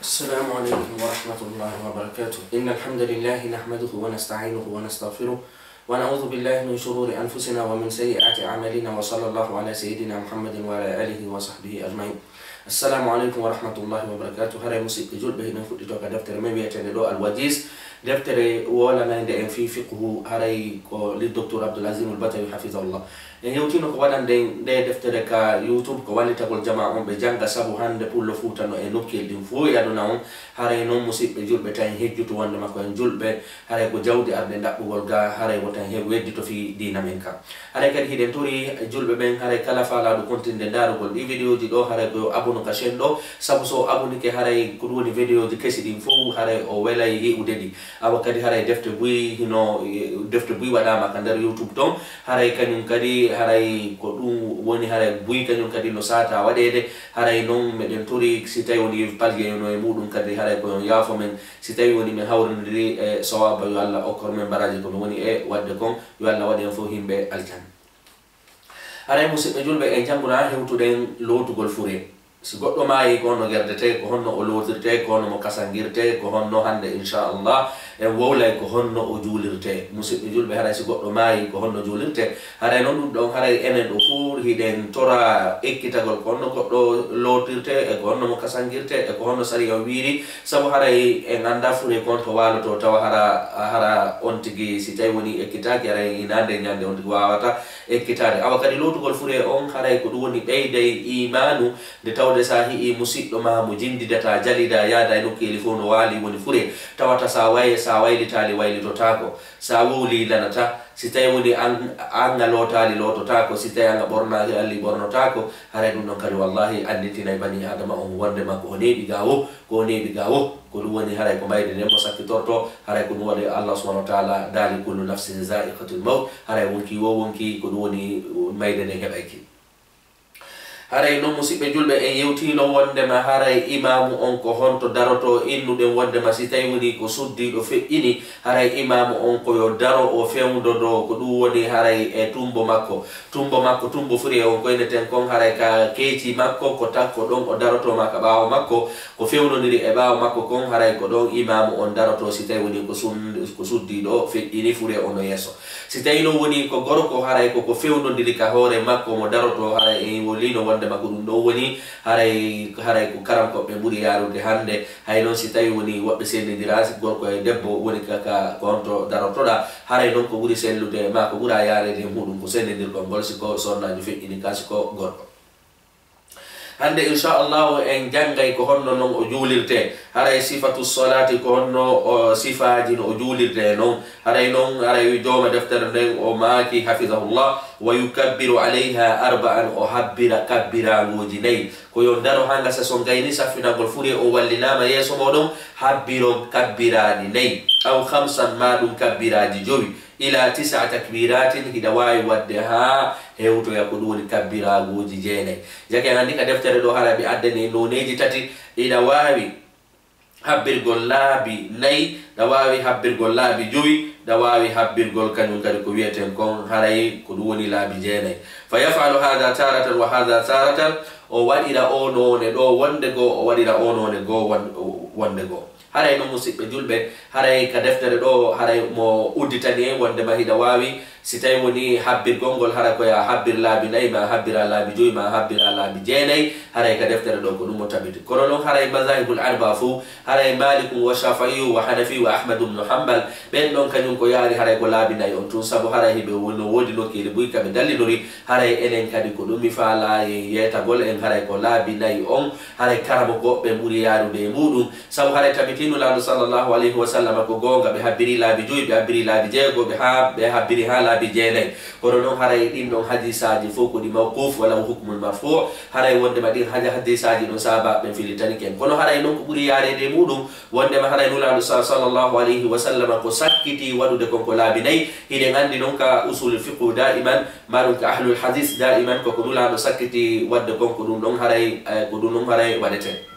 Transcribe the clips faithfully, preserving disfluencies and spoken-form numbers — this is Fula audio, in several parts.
السلام عليكم ورحمة الله وبركاته. إن الحمد لله نحمده ونستعينه ونستغفره، ونعوذ بالله من شرور أنفسنا ومن سيئات أعمالنا، وصلى الله على سيدنا محمد وعلى آله وصحبه أجمعين. السلام عليكم ورحمة الله وبركاته. Haray musiɓɓe julɓe, hiɗen fuɗɗito ka deftere men wi'eteende ɗo Al-Wajiz, deftere wolanande en fii fiqhu, haray ko li Docteur Abdul Azim Al Batawi, hafidahullah. En hewtino ko waɗande nde deftere ka YouTube, ko wallitagol jamaa on ɓe jannga, sabu hannde pullo Fuuta no e nokkuyel ɗin fow e aduna on. Haray non, musiɓɓe julɓe, tawi hejjutu wonde makko en julɓe, haray ko jawdi arde ɗaɓɓugol ga, haray wota en heɓu weddito fii diina men ka. Haray kadi hiɗen tori julɓe ɓen, haray kala faalaaɗo kontinde ndaarugol ɗi vidéoji ɗo, haray ko yo abonu ka chaîne ɗo, sabu so o abonike, haray ko ɗum woni vidéoji kesi ɗin fow, haray o welay yi'ude ɗi. Awa kadi haray defte buy hino, defte buy waɗaama ka nder YouTube ton. Haray kañum kadi, haray ko ɗum woni, haray buy kañum kadi no saata waɗeede. Haray non meɗen tori, si tawi woni paljeyono e muɗum kadi, haray ko yon yaafo men. Si tawi woni men hawrindiri e sawaba, yo Allah okkor men baraji ko no woni e waɗde kon. Yo Allah waɗ en fof yimɓe aljanna. Haray musiɓɓe julɓe, en jannguna hewtuɗen lootugol fure. Si goɗɗo maayi, ko honno gerdetee, ko honno o lootirtee, ko honno mo kasangirtee, ko honno hannde, inchallah, en wowlay ko honno o juulirtee. Musiɓɓe julɓe, haray si goɗɗo maayi, ko honno juulirtee? Haray non ɗum ɗon, haray enen ɗo fuu hiɗen tora ekkitagol ko honno goɗɗo lootirtee, e ko honno mo kasangirtee, e ko honno sariya wiiri, sabu haray en anndaa fure kon to waalotoo tawa hara, hara on tigi, si tawi woni ekkitaaki, haray hinaande ñande on tigi waawata ekkitaade. Awa kadi lootugol fure on, haray ko ɗum woni ɓeyday iimaanu, nde tawde sa hi'i musiɗɗo ma mo jindidataa, jalidaa, yaadaa e nokkeeli fof no waali woni fure, tawata sa way-, sa waylitaali waylitotaako, sa wowli lanata, si tawi woni an, an a lootaali loototaako, si tawi an a ɓornaali ɓornotaako, haray ɗum ɗon kadi wallahi anndintinay bani Aadama on wonde ma ko o neeɓi ga wo, ko o neeɓi ga wo, ko ɗum woni haray ko mayde nden mo sakkitorto, haray ko ɗum waɗi Allah subhanahu wa taala daali kullu nafsin zaiqatul mawt, haray wonkii wo wonkii ko ɗum woni mayde nden heɓayki. Haray non, musiɓɓe julɓe, en yewtiino wondema haray imaamu on ko honto darotoo, innuɗen wondema si tawi woni ko suddiiɗo feƴƴini, haray imaamu on ko yo daro o fewndodoo, ko ɗum woni haray e tumbo makko. Tumbo makko, tumbo fure on ko inneten kon, haray ka keeci makko, ko takko ɗon o darotoo maa ka ɓaawo makko, ko fewndondiri e ɓaawo makko kon, haray ko ɗon imaamu on darotoo si tawi woni ko sun-, ko suddiiɗo feƴƴini fure on no yeeso. Si tawi non woni ko gorko, haray ko ko fewndondiri ka hoore makko mo darotoo, haray en wolino wondema ko ɗum ɗon woni, haray, haray ko karamkoɓe ɓuri yaarude hannde. Hay non si tawi woni woɓɓe sendindira, si gorko e debbo woni ka, ka, ko on to darotoɗaa, haray non ko ɓuri sellude ma ko ɓura yaareede e muɗum ko sendindirgol ngol si ko sonnaajo feƴƴini ka, si ko gorko. Hannde, inchallahu, en janngay ko honno non o juulirtee. Haray sifatu salaati, ko honno o sifaaji no o juulirtee non. Haray non, haray jooma deftere nden o maaki, hafidahullah, "Wa yukabbiru alayha arba'an", o habbira kabbiraanguuji nayi. Ko yo daro haa ngasa so ngayni saffinangol fure o wallinaama yeeso mooɗon, habbiro kabbiraaɗi nayi. Aw khamsan, maa ɗum kabbiraaji jowi. Ila tisa takbiratin, hiɗa waawi waɗde haa hewtoya ko ɗum woni kabbiraaguuji jeenay. Jake en anndi ka deftere ɗo hara ɓe addani en nooneeji tati, hiɗa waawi habbirgol laabi nayi, ɗa waawi habbirgol laabi jowi, ɗa waawi habbirgol kañum kadi ko wiyeten kon haray ko ɗum woni laabi jeenay. Fa yafalu hada taratan wa hada taratan, o waɗira o noone ɗo wonde goo, o waɗira o noone goo won-, wonde goo. Haray non, musiɓɓe julɓe, haray ka deftere ɗo, haray mo udditani en wondema hiɗa waawi, si tawi woni habbirgol ngol, hara ko ya habbir laabi nayi, ma habbira laabi jowi, ma habbira laabi jeenay, haray ka deftere ɗo ko ɗum mo tabiti. Kono non, haray mazahibul arba fof, haray Malikun wa Shafi'iyu wa Hanafi wa Ahmadu bnu Hanbal, ɓen ɗon kañum ko yaari haray ko laabi nayi on tun, sabu haray hiɓe woni, no woodi nokkeeli buy ka ɓe dallinori, haray enen kadi ko ɗum mi faalaa yeetagol en, haray ko laabi nayi on, haray karamokooɓe ɓen ɓuri yaarude e muɗum. Sabu haray tabiti Nulaaɗo sallallahu alayhi wa sallam ko goonga, ɓe habbiri laabi joyi, ɓe habbiri laabi jeego, ɓe haa, ɓe habbiri haa laabi jeenay. Kono non haray ɗin ɗon hadisaaji fof ko ɗi mawquf wala hukmul marfu. Haray wondema ɗin haja hadisaaji ɗon sahaabaaɓe ɓen filitanike en. Kono haray non ko ɓuri yaareede e muɗum, wondema haray Nulaaɗo sa-, sallallahu alayhi wa sallam ko sakkiti waɗude kon ko laabi nayi. Hiɗen anndi non ka usul fiqhu daiman, maɗum ka ahlul hadis daiman, koko Nulaaɗo sakkiti waɗde kon ko ɗum ɗon haray, eh, ko ɗum ɗon haray waɗete.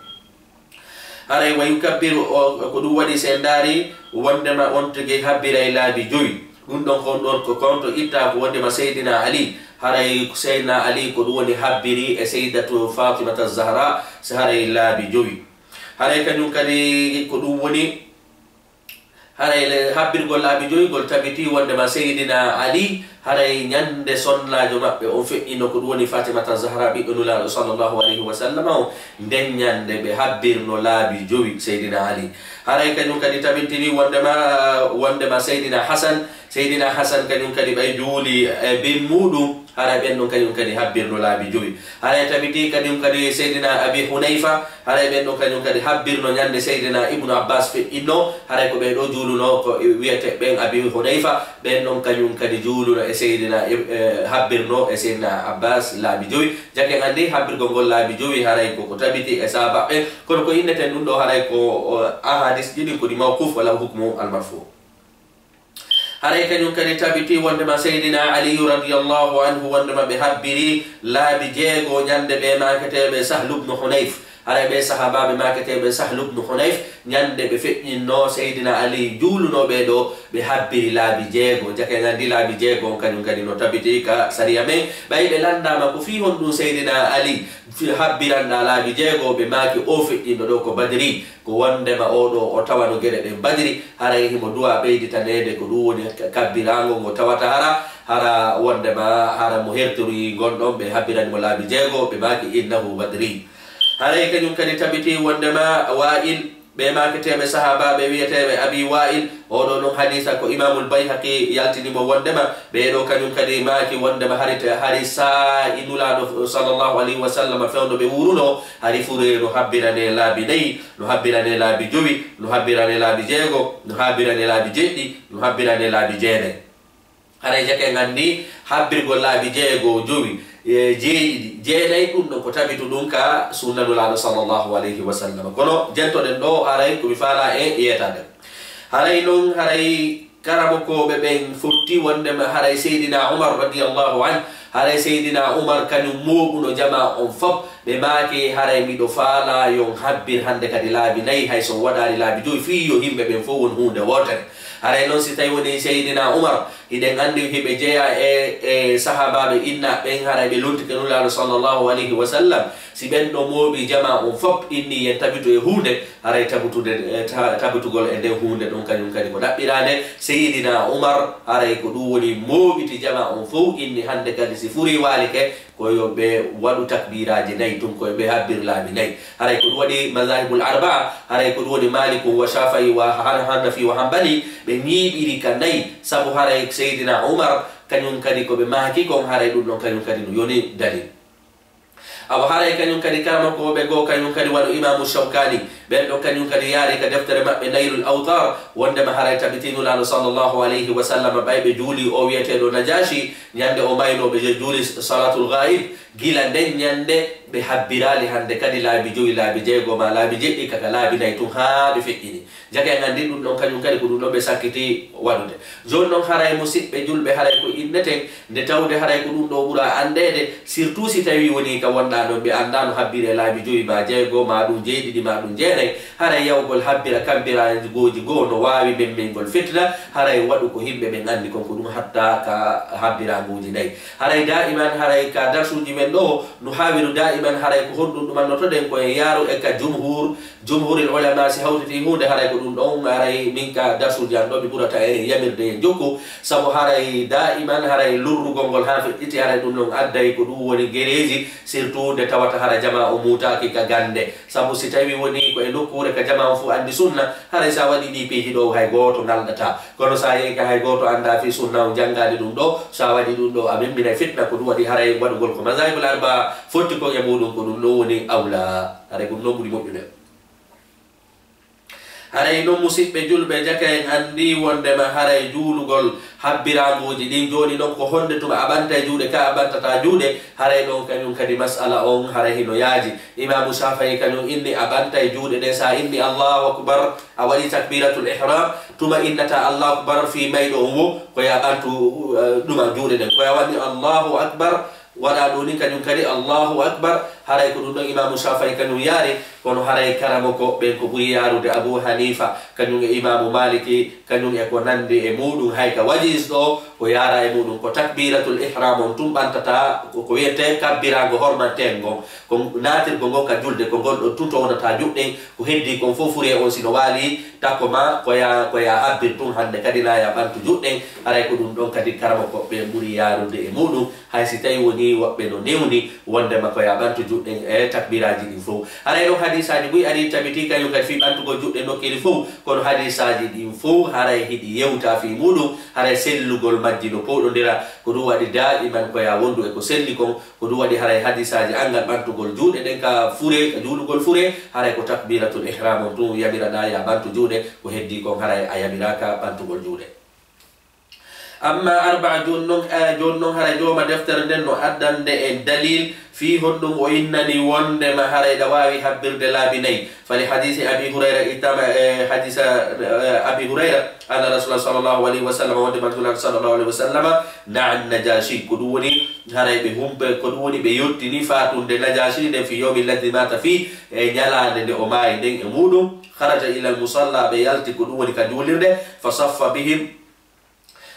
Haray wa yukabbiru o, ko ɗum waɗi si en ndaari wondema on tigi habbiray laabi jowi. Ɗum ɗon kon ɗon ko konto itta ko wondema Seydina Ali, haray Seydina Ali ko ɗum woni habbiri e Seydatu Fatimata Zahra, si haray laabi jowi. Haray kañum kadi ko ɗum woni, haray le-, habbirgol laabi jowi ngol tabiti wondema Seydina Ali, haray ñande sonnaajo maɓɓe on feƴƴino, ko ɗum woni Fatimata Zahra, ɓiɗɗo Nulaaɗo sallallahu alayhi wa sallam on, nden ñande ɓe habbirno laabi jowi Seydina Ali. Haray kañum kadi tabitini wondema, wondema Seydina Hasan, Seydina Hasan kañum kadi ɓay juuli e bin muuɗum, haray ɓen ɗon kañum kadi habbirno laabi jowi. Haray tabiti kañum kadi Seydina Abi Hunayfa, haray ɓen ɗon kañum kadi habbirno ñande Seydina Ibnu Abbas feƴƴinno, haray ko ɓee ɗoo juuluno ko wiyete ɓen Abi Hunayfa, ɓen ɗon kañum kadi juuluno e Seydina Ib-, e, habbirno e Seydina Abbas laabi jowi. Jake en anndi habbirgol ngol laabi jowi haray ko ko tabiti e sahaaba ɓen, kono ko inneten ɗum ɗoo haray ko, o, ahadis ɗiɗi ko ɗi mawquf walla hukmu al-marfu. Haray kañum kadi tabiti wondema Seydina Aliyu radiyallahu anhu wondema ɓe habbiri laabi jeego ñande ɓe maaketeeɓe Sahlu bnu Hunayf. Haray ɓe sahaabaaɓe maaketeeɓe Sahlu bnu Hunayf ñande ɓe feƴƴinno Seydina Ali juuluno ɓee ɗoo, ɓe habbiri laabi jeego. Jake en anndi laabi jeego on kañum kadi no tabiti ka sariya men. Ɓay ɓe lanndaama ko fii honɗum Seydina Ali fi-, habbiranɗaa laabi jeego, ɓe maaki o feƴƴinɗo ɗoo ko Badri. Ko wondema oo ɗoo o tawano geɗe ɗen Badri, haray himo duwaa ɓeyditaneede ko ɗum woni ka-, kabbiraango ngo tawata hara, hara wondema hara mo hertori ngon ɗon, ɓe habbirani mo laabi jeego, ɓe maaki innahu Badri. Haray kañum kadi tabiti wondema Wa'il, ɓe maaketeeɓe sahaabaaɓe wiyeteeɓe Abi Wa'il, oo ɗoo ɗum hadiisa ko Imaamul Bayhaqi yaltini mo wondema, ɓee ɗoo kañum kadi maaki wondema hari te-, hari saa'i Nulaaɗo sallallahu alayhi wa sallam fewndo ɓe wuuruno, hari furee no habbirane laabi nayi, no habbirane laabi jowi, no habbirane laabi jeego, no habbirane laabi jeɗɗi, no habbirane laabi jeenayi. Haray jake en anndi habbirgol laabi jeego, jowi, e, jeeɗiɗi, jeenayi, ɗum ɗon ko tabitu ɗum ka sunna Nulaaɗo sallallahu alayhi wa sallam. Kono jentoɗen ɗoo, haray ko mi faalaa e yeetaade. Haray non, haray karamokooɓe ɓen fotti wondema haray Seydina Umar radiyallahu anhu, haray Seydina Umar kañum mooɓuno jamaa on fop, ɓe maaki, haray miɗo faalaa yo on habbir hannde kadi laabi nayi, hay so on waɗaali laabi jowi, fii yo yimɓe ɓen fof won huunde wootere. Haray non si tawi woni Seydina Umar, hiɗen anndi hiɓe jeyaa e, e sahaabaaɓe inna ɓen, haray ɓe lontike Nulaaɗo sallallahu alayhi wa sallam, si ɓen ɗo mooɓi jamaa on fop inni yen tabitu e huunde, haray tabutude, e, ta-, tabitugol e nden huunde ɗon kañum kadi ko ɗaɓɓiraande. Seydina Umar, haray ko ɗum woni mooɓiti jamaa on fof, inni hannde kadi si furii waalike, ko yo ɓe waɗu takbiiraaji nayi tun, ko yo ɓe habbir laabi nayi. Haray ko ɗum waɗi mazahibul arbaa, haray ko ɗum woni Maaliku wa Shaafi'i wa Han-, Hanafi wa Hanbali, ɓe ñiiɓiri ka nayi, sabu haray Seydina Umar, kañum kadi ko ɓe maaki kon, haray ɗum ɗon kañum kadi no yoni dalil. Awa haray kañum kadi karamakooɓe goo, kañum kadi wano Imaamu Shawkaani, ɓen ɗon kañum kadi yaari ka deftere maɓɓe Naylul Awtaar, wondema haray tabiti Nulaaɗo sallallahu alayhi wa sallam, ɓay ɓe juuli o wiyeteeɗo Najaashi, ñande o maynoo ɓe je-, juuli salaatul gaa'ib, gila nden ñande ɓe habbiraali hannde kadi laabi jowi, laabi jeego, ma laabi jeɗɗi, kaka laabi nayi tun haa ɓe feƴƴini. Jaka en anndi ɗum ɗon, kañum kadi ko ɗum ɗon ɓe sakkiti waɗude. Jooni non, haray musiɓɓe julɓe, haray ko inneten, nde tawde haray ko ɗum ɗo ɓura anndeede, surtout si tawii wonii ka wonɗaa ɗon, ɓe anndaa no habbiree laabi jowi, ma jeego, ma ɗum jeeɗiɗi, ma ɗum jeenayi, haray yawgol habbira kambiraaji gooji goo no waawi memmingol fitna, haray waɗu ko yimɓe ɓen anndi kon, ko ɗum hatta ka habbiraaguuji nayi. Haray daa'iman, haray ka darsuuji men ɗo, no haawiru daa'iman, haray ko honɗum ɗumannotoɗen ko en yaaru e ka jumhuur, Jumhuril ulama, si hawtiti huunde, haray ko ɗum ɗon, haray min ka darsuuji an ɗo, mi ɓurata en yamirde en jokku, sabu haray daa'iman, haray lurrugol ngol haa feƴƴiti, haray ɗum ɗon adday ko ɗum woni gereeji, surtout nde tawata hara jamaa o muutaaki ka gannde. Sabu si tawii woni ko e nokkuure ka jamaa on fof anndi sunna, haray sa waɗi ɗii piiji ɗo hay gooto ngalɗataa. Kono sa yehi ka hay gooto anndaa fii sunna on, janngaali ɗum ɗo, sa waɗi ɗum ɗo, a memminay fitna, ko ɗum waɗi haray waɗugol ko mazahibul arba'a fotti kon e muuɗum, ko ɗum ɗon woni awla. Haray ko ɗum ɗon ɓuri moƴƴude. Haray non, musiɓɓe julɓe, jaka en anndi wonndema haray juulugol habbiraaguuji ɗin, jooni non ko honnde tuma a ɓantay juuɗe ka a ɓantataa juuɗe, haray ɗon kañum kadi mas'ala on haray hino yaaji. Imaamu Shaafi'i kañum inni a ɓantay juuɗe ɗen, sa inni Allahu akbar, a waɗi takbiratul ihram, tuma innata Allahu akbar fii mayɗo on wo, ko yo a ɓantu, eh, ɗuma juuɗe ɗen, ko yo a waɗi Allahu akbar, waɗa ɗum ni kañum kadi Allahu akbar, Haray ko ɗum ɗon Imaamu Shaafi'i kañum yaari, kono haray karamoko ɓen ko ɓuri yaarude Abu Hanifa, kañum e Imaamu Maliki, kañum e ko nanndi e muuɗum. Hay ka wajiz ɗo, ko yaara e muuɗum ko takbiratul ihram on tun ɓantata, ko, ko wiyetee kabbiraango hormanteeŋgo ngon. Ko naatirgo ngon ka julde, ko ngol ɗon tun to wonata juɗɗen, ko heddii kon fof furee on si no waali, takko ma ko ya, ko ya habbir tun hannde kadi na ya ɓantu juɗɗen, haray ko ɗum ɗon kadi karamoko ɓen ɓuri yaarude e muuɗum. Hay si tawi wonii woɓɓe no newni wonndema ko ya ɓantu juɗɗen e takbiraaji ɗin fow. Haray ɗon hadiisaaji buy arii tabitii kañum kadi fii ɓantugol juɗɗe nokkeeli fow, kono hadiisaaji ɗin fow haray hiɗi yewta fii muuɗum, haray sellugol majji no powɗondira. Ko ɗum waɗi daa'iman ko ya wondu e ko selli kon, ko ɗum waɗi haray hadiisaaji anngal ɓantugol juuɗe ɗen ka fure, ka juulugol fure, haray ko takbiratul ihram on tun yamiraɗaa ya ɓantu juuɗe, ko heddii kon haray a yamiraaka ɓantugol juuɗe. Amma arba'a, jooni non, eh, jooni non hara jooma deftere nden no addande en dalil fii honɗum o innani wondema haray ɗa waawi habbirde laabi nayi. Fali hadiisi Abi Hurayra ittama, eh, hadiisa, eh, Abi Hurayra, anna Rasulullah sallallahu alayhi wa sallam, wondema Nulaaɗo sallallahu alayhi wa sallam, na'a Najashi, ko ɗum woni haray ɓe humpe, ko ɗum woni ɓe yottini faatunde Najashi nden fi yawmi alladhi mata fi, e ñalaande nde o maayi nden e muɗum. Kharaja ila al-musalla, ɓe yalti ko ɗum woni ka juulirde, fa saffa bihim,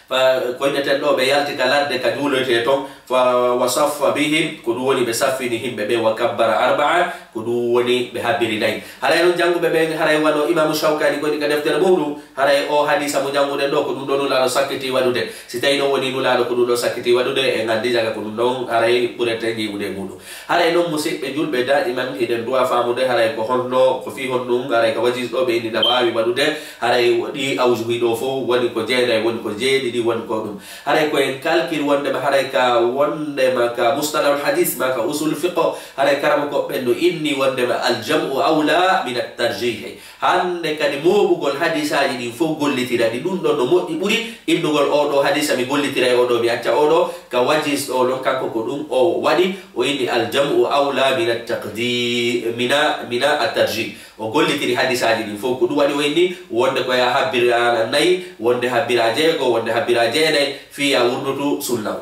fa, ko inneten ɗo, ɓe yalti ka ladde ka juuloytee ton, fa, wa saffa bihim, ko ɗum woni ɓe saffini himɓe ɓen, wa kabbara arba'a, ko ɗum woni ɓe habbiri nayi. Haray non jannguɓe ɓen, haray wano Imaamu Shawkani ko woni ka deftere muɗum, haray o hadiisa mo jannguɗen ɗo, ko ɗum ɗo Nulaaɗo sakkiti waɗude. Si tawi non woni Nulaaɗo ko ɗum ɗo sakkiti waɗude, en anndi jaga ko ɗum ɗon haray ɓureten yi'ude e muɗum. Haray non, musiɓɓe julɓe, daa'iman hiɗen duwa faamude haray ko honno, ko fii honɗum, haray ka wajiz ɗo ɓe inni ɗa waawi waɗude, haray ɗi awjuhi ɗo fow, woni ko jeenay, woni ko jeeɗiɗi, woni ko ɗum. Haray ko en kalkil wondema haray ka, wondema ka mustalahul hadis, ma ka usul fiqh, haray karamoko ɓen no inni wondema al jam'u awla min at tarjih. Hannde kadi mooɓugol hadiisaaji ɗin fow gollitira ɗi, ɗum ɗon no moƴƴi ɓuri innugol oo ɗoo hadiisa mi gollitira e oo ɗoo mi acca oo ɗoo, ka wajiz ɗoo non kanko ko ɗum o waɗi, o inni al jam'u awla mina taqdi-, mina, mina at tarjih. O gollitiri hadiisaaji ɗin fow, ko ɗum waɗi o inni wonde ko ya habbira nayi, wonde habbira jeego, wonde habbira jeenay, fii ya wurdutu sunna o.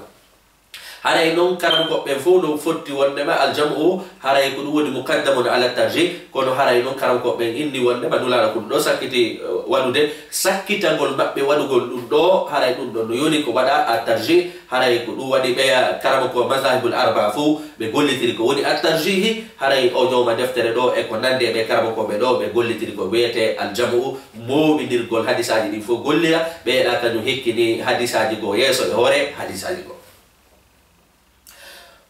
Haray non karamkoɓe ɓen fow no fotti wondema al jam'u haray ko ɗum woni muqaddamun ala tarjih, kono haray non karamkoɓe ɓen inni wondema Nulaaɗo ko ɗum ɗo sakkiti, eh, waɗude, sakkitagol maɓɓe waɗugol ɗum ɗo, haray ɗum ɗon no yoni ko waɗa at tarjih, haray ko ɗum waɗi ɓeya karamoko mazahibul arba'a fow ɓe gollitiri ko woni at tarjihi, haray o jooma deftere ɗo e ko nandi e ɓe karamokoɓe ɗo ɓe gollitiri ko wiyete al jam'u, mooɓindirgol hadiisaaji ɗin fow gollira, ɓeya kañum hikkini hadiisaaji goo yeeso e hoore hadiisaaji goo.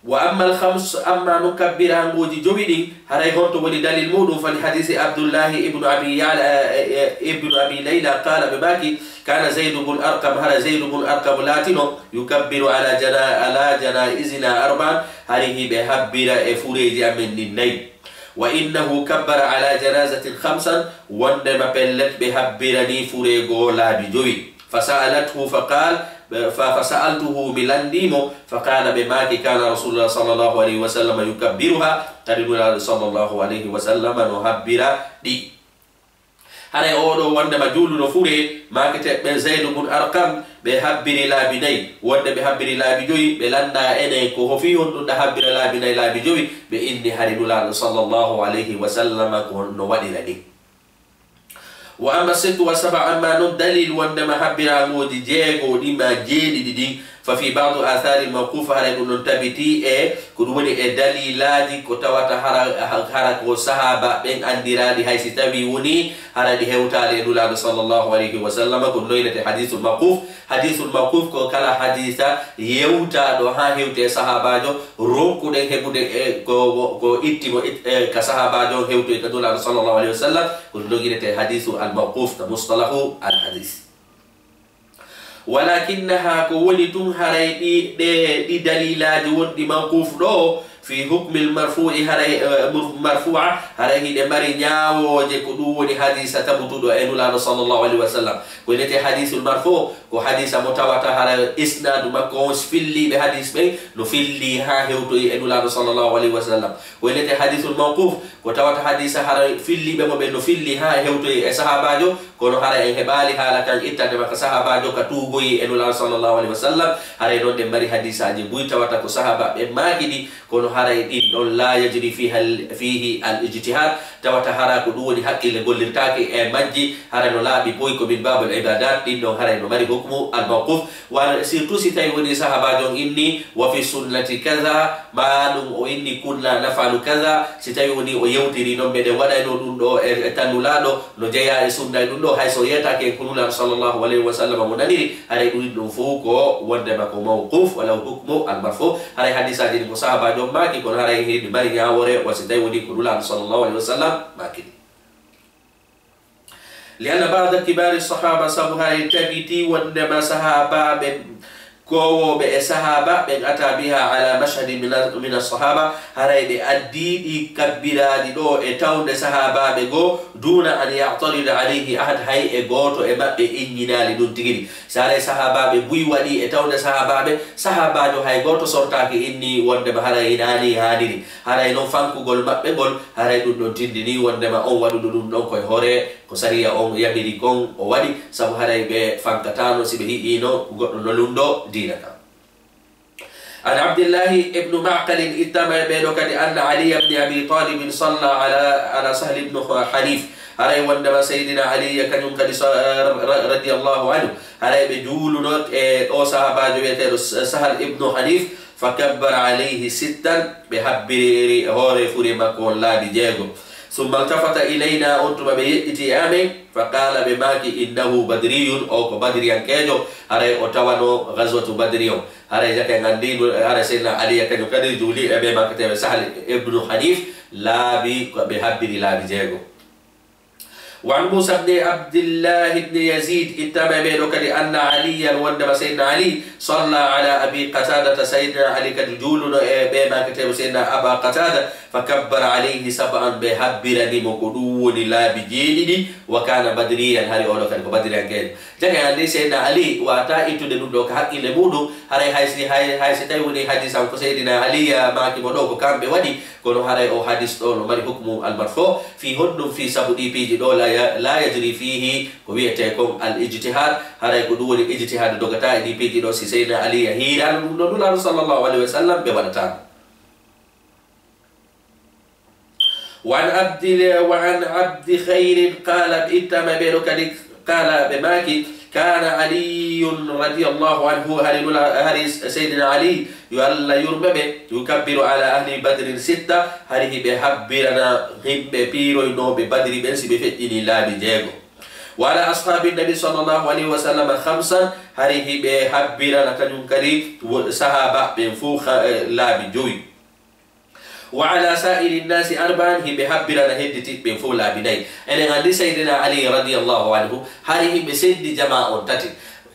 Wa amma al khams, amma non kabbiraanguuji jowi ɗin, haray honto woni dalil muɗum? Fali hadiisi Abdullahi ibnu Abi Ya'la, eh, eh, ibnu Abi Layla, qaala, ɓe maaki, kana Zaydu bun Arqam, hara Zaydu bun Arqam laatino, yukabbiru ala jana-, ala janaizina arba'an, hari hiɓe habbira e fureeji amen ɗin nayi. Wa innahu kabbara ala janazatin khamsan, wondema pellet ɓe habbirani furee goo laabi jowi. Fa sa'alathu fa qaal, ɓe, fa, fa sa'altuhu, mi lanndii mo, fa qaala, ɓe maaki, kana Rasulullah sallallahu alayhi wa sallam yukabbiruha, kadi Nulaaɗo sallallahu alayhi wa sallam no habbira ɗi. Haray oo ɗoo wondema juuluno furee, maakete ɓe Zaydu bun Arqam, ɓe habbiri laabi nayi, wonde ɓe habbiri laabi jowi, ɓe lannda enen ko ho fii honɗum ɗa habbira laabi nayi, laabi jowi, ɓe inni hari Nulaaɗo sallallahu alayhi wa sallam ko no waɗira ni. Wa amma sittu wa saba, amma non dalil wondema habbiraanguuji jeego ɗin ma jeeɗiɗi ɗin, fa fi ba'du athari mawquf, haray ɗum ɗon tabitii e ko ɗum woni e dalilaaji ko tawata hara, hara ko sahaaba ɓen anndiraaɗi, hay si tawi woni hara ɗi hewtaali e Nulaaɗo sallallahu alayhi wa sallam, ko ɗum ɗon innete hadiisul mawquf. Hadiisul mawquf ko kala hadiisa yewtaaɗo haa hewti e sahaabaajo, ronkuɗen heɓude e ko, ko itti mo it-, e ka sahaabaajo on hewtoyi ka Nulaaɗo sallallahu alayhi wa sallam, ko ɗum ɗon innete hadiisu al mawquf ka mustalahu al hadiis. Walakinnaha, ko woni tun haray ɗi, ɗe, ɗi dalilaaji wonɗi mawquf ɗo, fi hukmil marfu'i, haray, eh, mur-, marfu'a, haray hiɗe mari ñaawooje, ko ɗum woni hadiisa tabutuɗo e Nulaaɗo sallallahu alayhi wa sallam. Ko innete hadiisul marfu', ko hadiisa mo tawata haray isnaadu makko on filliiɓe hadiis ɓen no filli haa hewtoyi e Nulaaɗo sallallahu alayhi wa sallam. Ko innete hadiisul mawquf, ko tawata hadiisa haray filliiɓe mo ɓen no filli haa hewtoyi e sahaabaajo, kono hara en heɓaali haala kan ittande makka sahaabaajo ka tuugoyi e Nulaaɗo sallallahu alayhi wa sallam. Haray non ɗen mari hadiisaaji buy tawata ko sahaaba ɓen maaki ɗi, kono Haray ɗin ɗon la yajri fiha al-, fihi al ijtihad, tawata hara ko ɗum woni haqqille gollirtaake e majji, hara no laaɓi boy ko min babul ibadat, ɗin ɗon haray no mari hukmu al mawquf. Wano surtout si tawi woni sahabajo on inni, "Wa fi sunnati kaza," ma ɗum o inni, "Kunna nafalu kaza," si tawi woni o yewtiri noon, "Meɗen waɗayno ɗum ɗo e, e tan Nulaaɗo," no jeyaa e sunna e ɗum ɗo, hay so yeetaaki e ko Nulaaɗo sallallahu alayhi wa sallam mo naniri, haray ɗum ɗum fof ko wondema ko mawquf, wala hukmu al marfu. Haray hadisaaji ɗin ko sahaabaajo on maaki, kono haray hiɗi mari ñaawoore, wa si tawi woni ko Nulaaɗo sallallahu alayhi wa sallam maaki ɗi. Li anna ba'da kibari sahaba, sabu haray tabiti wondema sahaabaaɓe koowooɓe e sahaaba ɓen ata biha ala mashhadi min, min as-sahaba, haray ɓe addi ɗi kabbiraaɗi ɗo e tawnde sahaabaaɓe goo, duna an ya'tarida alayhi ahad, hay e gooto e maɓɓe inñinaali ɗum tigi ɗi. Si haray sahaabaaɓe buy waɗi e tawnde sahaabaaɓe, sahaabaajo hay gooto sortaaki inni wondema haray inaani haaniri. Haray non fankugol maɓɓe ngol, haray ɗum ɗon tindini wondema on waɗuɗo ɗum ɗon koye hoore ko sariya on yamiri kon o waɗi, sabu haray ɓe fankataano si ɓe hi'iino goɗɗo no lunndo diina kan. An Abdillahi ibnu Ma'qalin, ittama e ɓeeɗo kadi, anna Aliya ibni Abi Talibin salla ala, ala Sahli ibnu Hanif. Haray wondema Seydina Aliya kañum kadi sa-, ra-, ra-, radiyallahu anhu. Haray ɓe juuluno e ɗo sahaabaajo wi'eteeɗo S-, Sahal ibnu Hanif, fa kabbara alayhi sittan, ɓe habbiri e hoore fure makko on laabi jeego. Summa iltafata ilayna, on tuma ɓe yeƴƴiti e amen, fa qaala, ɓe maaki, innahu badriyun, o ko badriyankeejo, haray o tawano gazwatu badri on. Haray jaka en anndi, haray Seydina Aliya kañum kadi juuli e ɓe makkateeɓe Sahal ibnu Hanif, laabi ko ɓe habbiri laabi jeego. Wa an Muusa bni Abdillahi bni Yazid, ittama e ɓeeɗo kadi, anna Aliyan, wondema Seydina Ali, salla ala Abi Qatadata, Seydina Ali kadi juuluno e ɓe maakateeɓe Seydina Aba Qatada, fa kabbara alayhi sab'an, ɓe habbirani mo ko ɗum woni laabi jeeɗiɗi, wa kana badriyan, hari oɗo kadi ko badriyankeejo. Jaka en anndi Seydina Ali wata ittude ɗum ɗo ka haqqille muɗum, haray hay si, hay, hay si tawi woni hadisan ko Seydina Ali maaki mo ɗo ko kamɓe waɗi, kono haray o hadis ɗo no mari hukmu al marfu. Fii honɗum? Fii sabu ɗi piiji ɗo la ya-, la yajri fihi ko wiyetee kon al ijtihad. Haray ko ɗum woni ijtihad dogata e ɗi piiji ɗo. Si Seydina Ali hiiraano ɗum ɗo Nulaaɗo sallallahu alayhi wa sallam, ɓe waɗataano. Wa an Abdi, wa an Abdi Khayrin qala, ittama ɓeeɗo kadi, qala, ɓe maaki, kana Aliyun radiyallahu anhu, hari Nula-, hari Seydina Ali, yo Allah yurme ɓe, yukabbiru ala ahli Badrin sitta, hari hiɓe habbirana himɓe piiroynooɓe Badri ɓen si ɓe feƴƴini laabi jeego. Wa ala ashabi nabi sallallahu alayhi wa sallam khamsan, hari hiɓe habbirana kañum kadi wo-, sahaaba ɓen fof kha-, eh, laabi jowi. Wa ala sa'iri nnasi arba'an, hiɓe habbirana hedditiiɓe ɓen fof laabi nayi. Enen anndi Seydina Ali radiyallahu anhu, hari hiɓe senndi jamaa on tati.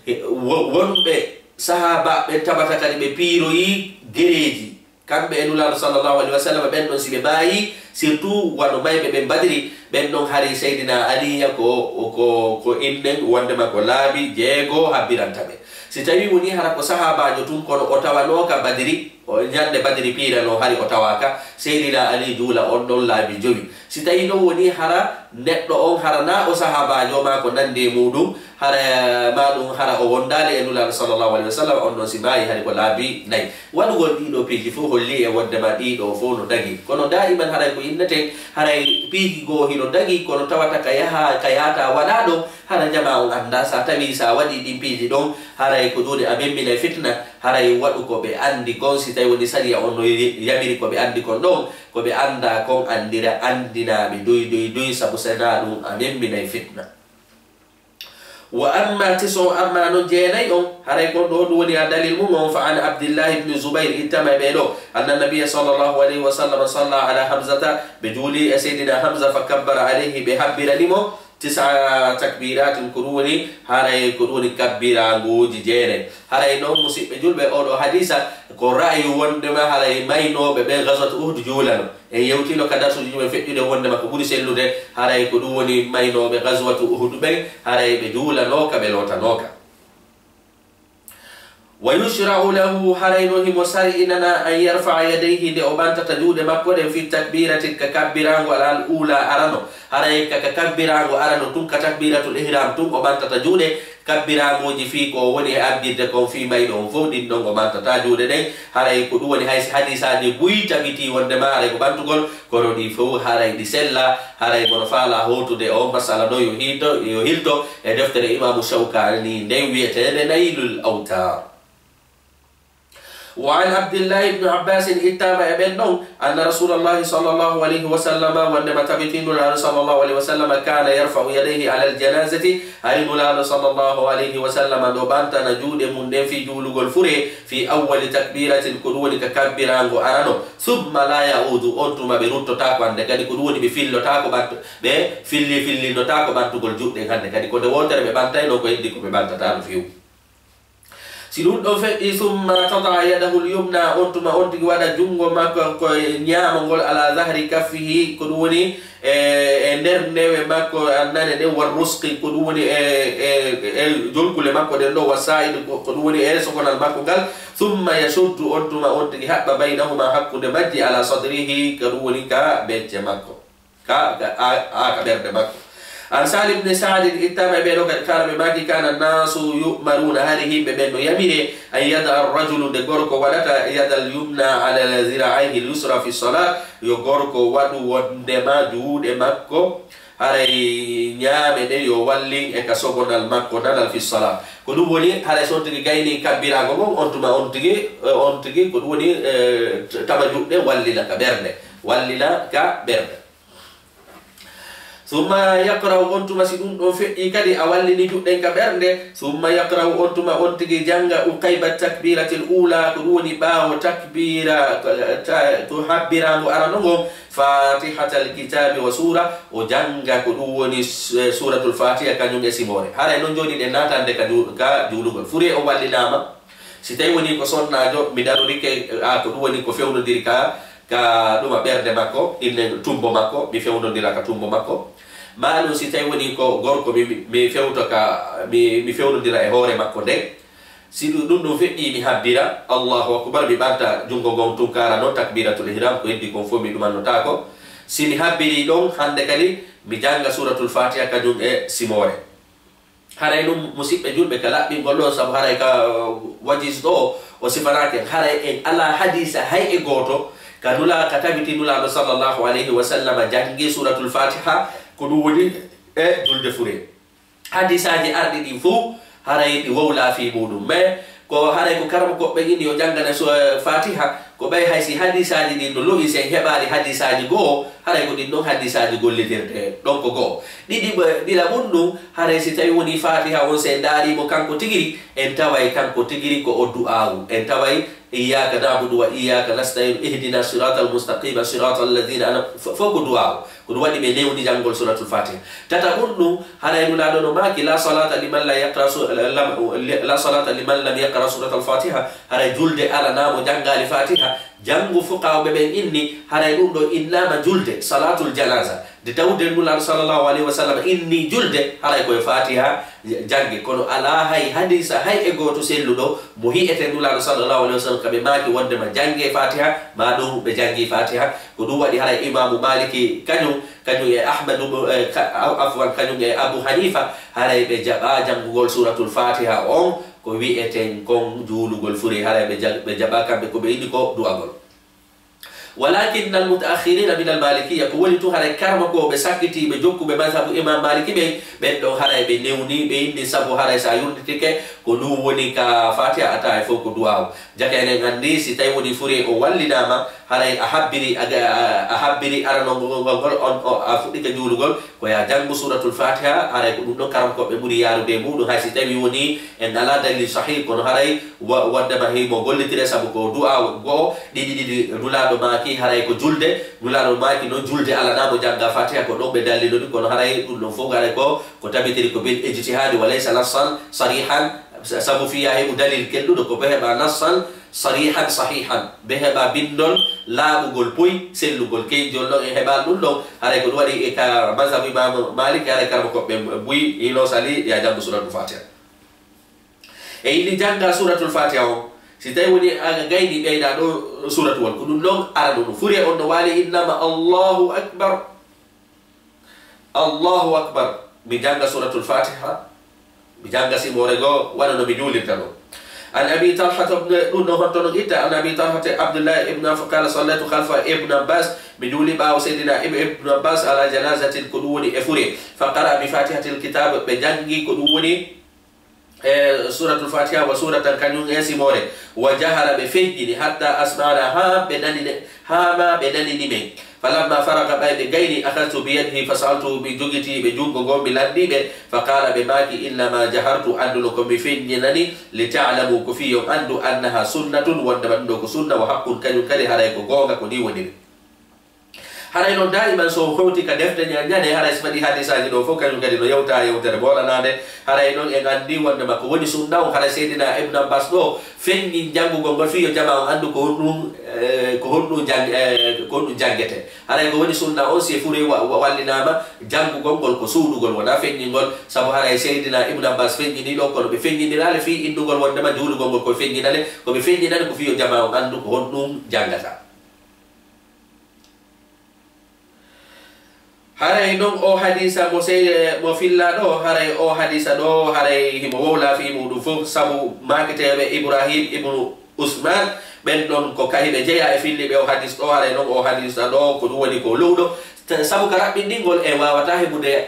He, wo-, wonɓe sahaaba ɓen tabata kadi ɓe piiroyi gereeji. Kamɓe e Nulaaɗo sallallahu alayhi wa sallam, ɓen ɗon si ɓe maayi, surtout wano mayɓe ɓen Badri, ɓen ɗon hari Seydina Aliya ko, ko, ko innen wondema ko laabi jeego habbiranta ɓe. Si tawi woni hara ko sahaabaajo tun kono o tawanooka Badri, o ñande Badri piirano hari o tawaaka, Seydina Ali juula on ɗon laabi jowi. Si tawi non woni hara neɗɗo on hara na o sahaabaajo ma ko nandi e muɗum, hara ma ɗum hara o wondaali e Nulaaɗo sallallahu alayhi wa sallam, on ɗon si maayi hari ko laabi nayi. Waɗugol ɗiɗo piiji fof holli e wondema ɗiɗo fof no dagi. Kono daiman haray ko inneten, haray piiji goo hino dagi, kono tawata ka yaha, ka yaata waɗa ɗon, hara jamaa on annda. Sa tawi sa waɗi ɗin piiji ɗon, haray ko ɗun a memminay fitna, haray waɗu ko ɓe anndi kon, si tawi woni sariya on no y-, yamiri ko ɓe anndi kon ɗon, ko ɓe annda kon anndira anndinaaɓe doy, doy, doy, sabu sena ɗun a memminay fitna. Wa amma tis'u, amma non jeenay on, haray kon ɗo ɗun woni a dalil mun on, fa an Abdillahi ibn Zubair, ittama e ɓe ɗo, anna nabiyya sallallahu alayhi wa sallam salla ala Hamzata, ɓe juuli e Seydina Hamza, fa kabbara alayhi, ɓe habbirani mo, tis'a takbiratin, ko ɗun woni, haray ko ɗun woni kabbiraanguuji jeenay. Haray non, musiɓɓe julɓe, oo ɗoo hadiisa ko ra'ayu wondema haray maynooɓe ɓen gazwatu Uhud juulano. En yewtiino ka darsuuji men feƴƴuɗi wondema ko ɓuri sellude, haray ko ɗun woni maynooɓe gazwatu Uhud ɓen, haray ɓe juulanooka, ɓe lootanooka. Wa yushra'u lahu, haray non himo sar'inana, an yarfa'a yadayhi, nde o ɓantata juuɗe makko ɗen, fi takbirati, ka kabbiraango al ula arano, haray ka, ka kabbiraango arano tun, ka takbiratul ihram tun o ɓantata juuɗe, kabbiraamuuji fii ko o woni e ardirde kon fii mayɗo on fow, ɗin ɗon o ɓantataa juuɗe ɗen. Haray ko ɗum woni hay si hadiisaaji buy tabitii wonndema haray ko ɓantugol, kono ɗi fow haray ɗi sella, haray mono faalaa hootude on masala ɗon yo hiito, yo hilto e deftere Imaamu Shawkaani nden wi'eteende Naylul Awtaar. وعن عبد الله بن عباس ittaama e ɓen ɗon, أن رسول الله صلى الله عليه وسلم wonndema tabitii Nulaaɗo صلى الله عليه وسلم كان يرفع يديه على الجنازة, hari Nulaaɗo صلى الله عليه وسلم no ɓantana juuɗe mum ɗen fii juulugol fure, في أول تكبيرة, ko ɗum woni ka kabbiraango arano, ثم لا يعود, on tuma ɓe ruttotaako, hannde kadi ko ɗum woni ɓe fillotaako ɓantu-, ɓe filli fillinnotaako ɓantugol juuɗe ɗen, hannde kadi ko nde wootere ɓe ɓantayno, ko heddi ko ɓe ɓantataa no feewi. Si ɗum ɗon feƴƴi, ثم تضع يده اليمنى, on tuma on tigi waɗa junngo makko ko ñaamo ngol, على ظهر كفه, ko ɗum woni e, e nder newe makko, annane ɗen, والرسغ, ko ɗum woni e, e, e jolkule makko ɗen ɗo, والساعد, ko, ko ɗum woni e sokonal makko ngal, ثم يشد, on tuma on tigi haɓɓa, بينهما, hakkunde majji, على صدره, ko ɗum woni ka becce makko. Ka, ka, a, a, ka ɓernde makko. عن سهل بن سعد ittaama e ɓee ɗoo kadi, قال, ɓe maaki, كان الناس يؤمرون, hari yimɓe ɓen no yamire, أن يضع الرجل, nde gorko waɗata, يده اليمنى على ذراعه اليسرى في الصلاة, yo gorko waɗu wonndema juuɗe makko, haray ñaame ɗen yo wallin e ka sogonal makko nanal, في الصلاة. Ko ɗum woni, haray si on tigi gayni kabbiraango ngon, on tuma on tigi, on tigi, ko ɗum woni, eh, tama juuɗe wallina ka ɓernde, wallina ka ɓernde. ثم يقرأ, on tuma si ɗum ɗon feƴƴi kadi, a wallini juuɗe ɗen ka ɓernde, ثم يقرأ, on tuma on tigi jannga, عقيب التكبيرة الأولى, ko ɗum woni ɓaawo takbiira, ta-, to habbiraango arano ngon, فاتحة الكتاب وسورة, o jannga ko ɗum woni su-, Suuratul Faatiha kañum e simoore. Haray non jooni ɗen naatande ka ju-, ka juulugol. Fure o wallinaama. Si tawi woni ko sonnaajo, mi darorike, a, ko ɗum woni ko fewnondiri ka, ka ɗuma ɓernde makko, inne tumbo makko, mi fewnondira ka tumbo makko. Maa ɗum si tawi woni ko gorko, mi, mi, mi fewto ka, mi, mi fewnondira e hoore makko nden. Si ɗum, ɗum, ɗum feƴƴi, mi habbira, Allahu akbar, mi ɓanta junngo ngon tunkaara non, takbiratul ihram, ko heddi kon fof mi ɗumannotaako. Si mi habbirii ɗon, hannde kadi mi jannga Suuratul Faatiha kañum e simoore. Haray ɗum, musiɓɓe julɓe, ka laɓɓingol ɗoo, sabu haray ka, uh, Wajiz ɗoo, o sifanaaki en. Haray en alaa hadiisa hay e gooto ka Nulaa-, ka tabitii Nulaaɗo sallallahu alayhi wa sallam janngi Suuratul Faatiha, ko ɗum woni e julde fure. Hadiisaaji arɗi ɗin fow, haray ɗi wowlaa fii muuɗum. Mais ko haray ko karamokooɓe ɓen inni yo janngane su-, Faatiha, ko ɓay hay si hadiisaaji ɗin no lo'i, si en heɓaali hadiisaaji go'o, haray ko ɗin ɗon hadiisaaji gollitirtee ɗon ko go'o. Ɗiɗi ɓe-, ɗiɗaɓun ɗum, haray si tawi wonii Faatiha on, si en ndaarii mo kanko tigiri, en taway kanko tigiri ko o du'aawu. En taway إياك نعبد وإياك نستعين، اهدنا الصراط المستقيم، صراط الذين أنعمت، fof, fof ko du'aawu. Ko ɗum waɗi ɓe newni janngol Suuratul Faatiha. Tataɓun ɗum, haray Nulaaɗo no maaki, لا صلاة لمن لا يقرأ سو-، لم، لا صلاة لمن لم يقرأ سورة الفاتحة. Haray julde alanaa mo janngaali Faatiha. Janngu fuqahaa'uɓe ɓen inni, haray ɗum ɗoo innaama julde, salaatul janaaza. Nde tawde Nulaaɗo sallallahu alayhi wa sallam inni julde, haray ko e Faatiha jannge. Kono alaa hay hadiisa, hay e gooto selluɗo mo hi'eten Nulaaɗo sallallahu alayhi wa sallam ka ɓe maaki wonndema janngee Faatiha, maa ɗum ɓe janngii Faatiha. Ko ɗum waɗi haray Imaamu Maaliki kañum, kañum e Ahmadu, eh, ka-, a-, afwan, kañum e Abu Haniifa, haray ɓe jaɓaa janngugol Suuratul Faatiha on, ko wi'eten kon juulugol fure, haray ɓe ja-, ɓe jaɓaa kamɓe ko ɓe inni ko du'agol. ولكن المتأخرين من المالكية، ko woni tun haray karamokooɓe sakkitiiɓe jokkuɓe mazhabu Imaam Maaliki ɓen, ɓen ɗon haray ɓe newni, ɓe inni sabu haray si a yurnditike ko ɗum woni ka Faatiha, a taway fof ko du'aawu. Jaka enen anndi, si tawi woni fure o wallinaama, haray a habbiri, a, a, a habbiri aranol ngol, ngol, ngol, on, o, a fuɗɗike juulugol, ko yo a janngu Suuratul Faatiha, haray ko ɗum ɗon karamokooɓe ɓuri yaarude e muuɗum, hay si tawi woni en alaa dalil sahih, kono haray wa-, wonndema himo gollitire, sabu ko du'aawu go'o, ɗiɗi, ɗiɗi, Nulaaɗo maaki, haray ko julde, Nulaaɗo maaki noon julde alanaa mo jannga Faatiha, ko ɗon ɓe dallilori, kono haray ɗum ɗon fof haray ko, ko tabitiri ko bil ijtihaadi, وليس نصا صريحا, sa-, sabu fii yo a heɓu dalil kelɗuɗo, ko ɓe heɓa nassan sarihan sahihan, ɓe heɓa binndol laaɓugol poy, sellugol, keyjol ɗon e heɓal ɗum ɗon, haray ko ɗum waɗi e ka mazhabu Imaamu Maalik, haray karamokooɓe buy hino sali yo a janngu Suuratul Faatiha. E inni jannga Suuratul Faatiha on, si tawi woni a gayni ɓeyda ɗo suuratuwol, ko ɗum ɗon arano ɗum. Fure on no waali innama Allahu Akbar. Allahu Akbar. Mi jannga Suuratul Faatiha. Mi jannga simoore goo, wano no mi juulirta non. An Abi Talhata, ɗum ɗon honto non itta? An Abi Talhata Abdullah ibn Auf qala, sallaytu khalfa Ibn Abbas, mi juuli ɓaawo Seydina Ibn, Ibn Abbas ala janazatin, ko ɗum woni e fure. Fa qara'a bi fatihatil kitab, ɓe janngi ko ɗum woni e suratul Fatiha, wa suratan, kañum e simoore. Wa jahara, ɓe feññini, hatta asma'na, haa ɓe nani, haa ma ɓe nanini men. Falamma faraga, ɓay ɓe gayni, akhadtu bi yadihi fa sa'altuhu, mi jogiti ɓe junngo goo, mi lanndii ɓe. Fa qala, ɓe maaki, innama jahartu, annduno ko mi feññinani, li ta'lamu, ko fii on anndu, annaha sunnatun, wonndema ɗum ɗoo ko sunna, wa haqqun, kañum kadi haray ko goonga, ko nii woniri. Haray non daa'iman so on hewti ka defte ña-, ñande, haray si waɗi hadisaaji ɗoo fof, kañum kadi no yewta yewtere moolanaande. Haray non en anndi wonndema ko woni sunna on, haray Seydina Ibn Abbas ɗoo feññi janngugol ngol fii yo jamaa on anndu ko honɗum, eh, ko honɗum jang-, eh, ko honɗum janngete. Haray ko woni sunna on, si e fure wa-, wa-, wallinaama, janngugol ngol ko suuɗugol, wonaa feññingol. Sabu haray Seydina Ibn Abbas feññinii ɗoo, kono ɓe feññiniraali fii innugol wonndema juulugol ngol ko feññinane, ko ɓe feññinani ko fii yo jamaa on anndu ko honɗum janngata. Haray non oo hadiisa mo sey, mo fillaa ɗoo, haray oo hadiisa ɗoo, haray himo wowlaa fii muuɗum fof, sabu maaketeeɓe Ibrahim ibnu Usman, ɓen ɗon ko kahi ɓe jeyaa e filli ɓe oo hadiis ɗoo, haray non oo hadiisa ɗoo ko ɗum woni ko lowɗo, t-, sabu ka raɓɓinɗingol en waawataa heɓude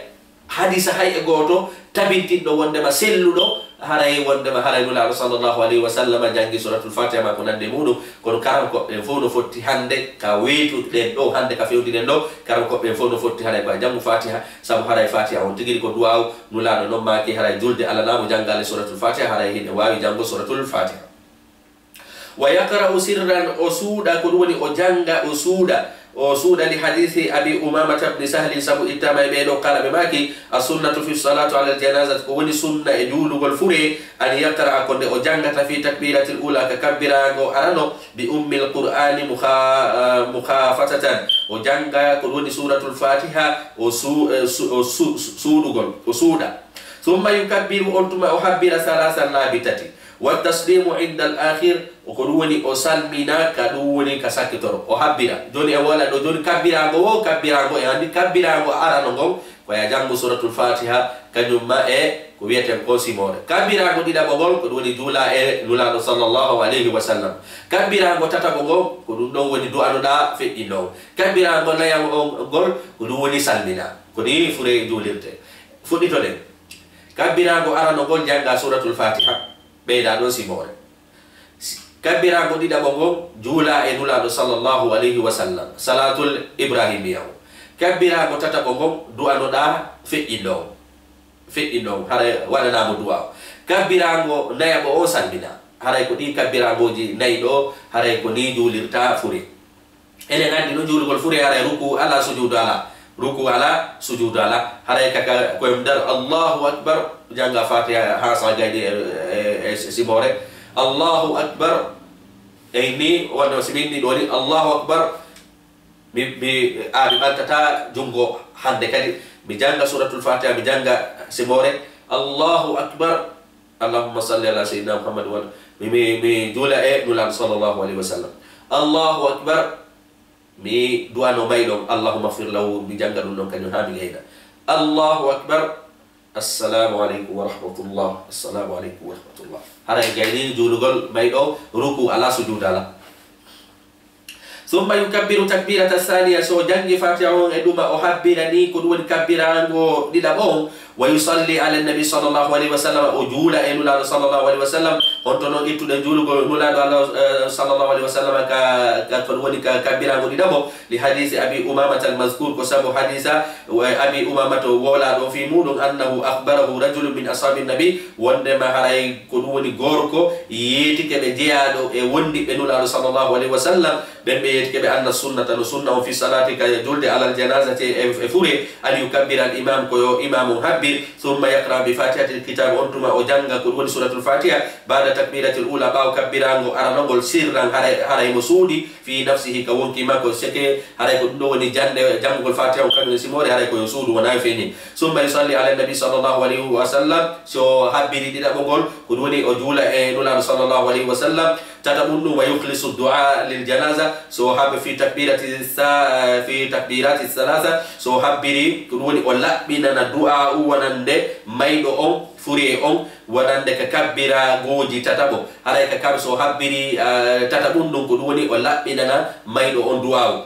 hadiisa hay e gooto tabintinɗo wonndema selluɗo, haray wonndema haray Nulaaɗo sallallahu alayhi wa sallam janngi Suratul Fatiha maa ko nanndi e muuɗum. Kono karamkoɓe ɓen fof no fotti hannde ka weetuɗen ɗoo, hannde ka fewtiɗen ɗoo, karamkoɓe ɓen fof no fotti haray ko e janngu Fatiha, sabu haray Fatiha on tigi ko duwaawu. Nulaaɗo non maaki haray julde alanaa mo janngaali Suratul Fatiha, haray hiɗen waawi janngo Suratul Fatiha. Wa yaqra'u sirran, o suuɗa, ko ɗum woni o jannga, o suuɗa. O suuɗa li hadiisi Abi Umamata bni Sahlin, sabu ittaama e ɓee ɗoo, qala, ɓe maaki, as-sunnatu fi salatu ala al-janazati, ko woni sunna e juulugol fure, an yaqra'a, ko nde o janngata, fi takbiratil ula, ka kabbiraango arano, bi ummil qur'ani mukha-, mukhafatatan, o jannga ko ɗum woni suratul Fatiha, o su-, eh, su-, o su-, su-, suuɗugol, o suuɗa. Thumma yukabbiru, on tuma o habbira, salasan, laabi tati. Wa taslimu inda al akhir, o ko ɗum woni o salmina ka ɗum woni ka sakkitoro, o habbira. Jooni e wala ɗoo, jooni kabbiraango woo, kabbiraango e anndi, kabbiraango arano ngon, ko ya janngu suratul Fatiha, kañum ma e ko wiyeten ko simoore. Kabbiraango ɗiɗaɓo ngol, ko ɗum woni juula e Nulaaɗo sallallahu alayhi wa sallam. Kabbiraango tataɓo ngol, ko ɗum ɗon woni du'anoɗaa feƴƴinɗo on. Kabbiraango nayaɓo on ngol, ko ɗum woni salmina. Ko nii fure juulirte. Fuɗɗitoɗen. Kabbiraango arano ngol jannga suratul Fatiha, ɓeyda ɗon simoore. Kabbiraango ɗiɗaɓo ngon, juula e Nulaaɗo sallallahu alayhi wa sallam, salatul Ibrahimiya on. Kabbiraango tataɓo ngon, du'anoɗaa feƴƴinɗo on. Feƴƴinɗo on, haray waɗanaamo du'a o. Kabbiraango nayaɓo on, salmina. Haray ko ɗii kabbiraangooji nayi ɗoo, haray ko nii juulirta fure. Eɗen anndi no juulugol fure, haray ruku alaa, sujuudu alaa. Ruku alaa, sujuudu alaa. Haray kaka ko e nder Allahu Akbar, jannga Fatiha haa sa gayni e, e, e simoore. Allahu Akbar. Eyi ni, wonno si mi inni ɗoo ni, Allahu Akbar. Mi, mi, a, mi ɓantataa junngo hannde kadi. Mi jannga Suratul Fatiha, mi jannga simoore. Allahu Akbar. Allahumma salli ala sayyidina Muhammad wa ala-, mi, mi, mi juula e Nulaaɗo sallallahu alayhi wa sallam. Allahu Akbar. Mi du'ano mayɗo on, Allahumma ighfir lahu, mi jannga ɗum ɗon kañum haa mi gayna. Allahu Akbar. Assalamu aleykum wa rahmatullah. Assalamu aleykum wa rahmatullah. Haray gayni juulugol mayɗo, ruku alaa, sujuudu alaa. Thumma yukabbiru takbirata thaniya, so janngi Fatiha on e ɗuma, o habbira ni, ko ɗum woni kabbiraango ɗiɗaɓo on, wa yusalli ala nabi sallallahu alayhi wa sallam, o juula e Nulaaɗo sallallahu alayhi wa sallam. Honto non ittuɗen juulugol Nulaaɗo Allah, eh, sallallahu alayhi wa sallam ka, ka, ko ɗum woni ka kabbiraango ɗiɗaɓo? Li hadisi Abi Umamata al-mazkur, ko sabu hadisa, eh, Abi Umamata o wowlaaɗo fii muuɗum, annahu akhbarahu rajulun min ashabi nabi, wondema haray ko ɗum woni gorko yeetike ɓe jeyaaɗo e wondiɓɓe Nulaaɗo sallallahu alayhi wa sallam, ɓen ɓe yeetike ɓe anna sunnata, no sunna on, fi salati, ka julde alal janazati, e, e fure, an yukabbira al imam, ko yo imam on habbir, thumma yaqra bi fatihatil kitab, on tuma o jannga ko ɗum woni suratul Fatiha, ba'da takbiratil ula, ɓaawo kabbiraango aranongol, sirran, haray, haray mo suuɗi, fi nafsihi, ka wonki makko, seke, haray ko ɗum ɗo woni jannde, janngugol Fatiha on, kañum e simoore, haray ko yo suuɗu, wonaa yo feeñin. Thumma yusalli ala nabi sallallahu alayhi wa sallam, si o habbiri ɗiɗaɓo ngol, ko ɗum woni o juula e Nulaaɗo sallallahu alayhi wa sallam, Tataɓun ɗum, wa yukhlisu du'a lil janaza, so o habbi fi takbirati sa-, fi takbirati salasa, so o habbiri, ko ɗum woni o laɓɓinana du'a u wonande mayɗo on, furee on, wonande ka kabbiraagoji tataɓo. Haray ka kab-, so o habbiri, eh, tataɓun ɗum, ko ɗum woni o laɓɓinana mayɗo on du'a u.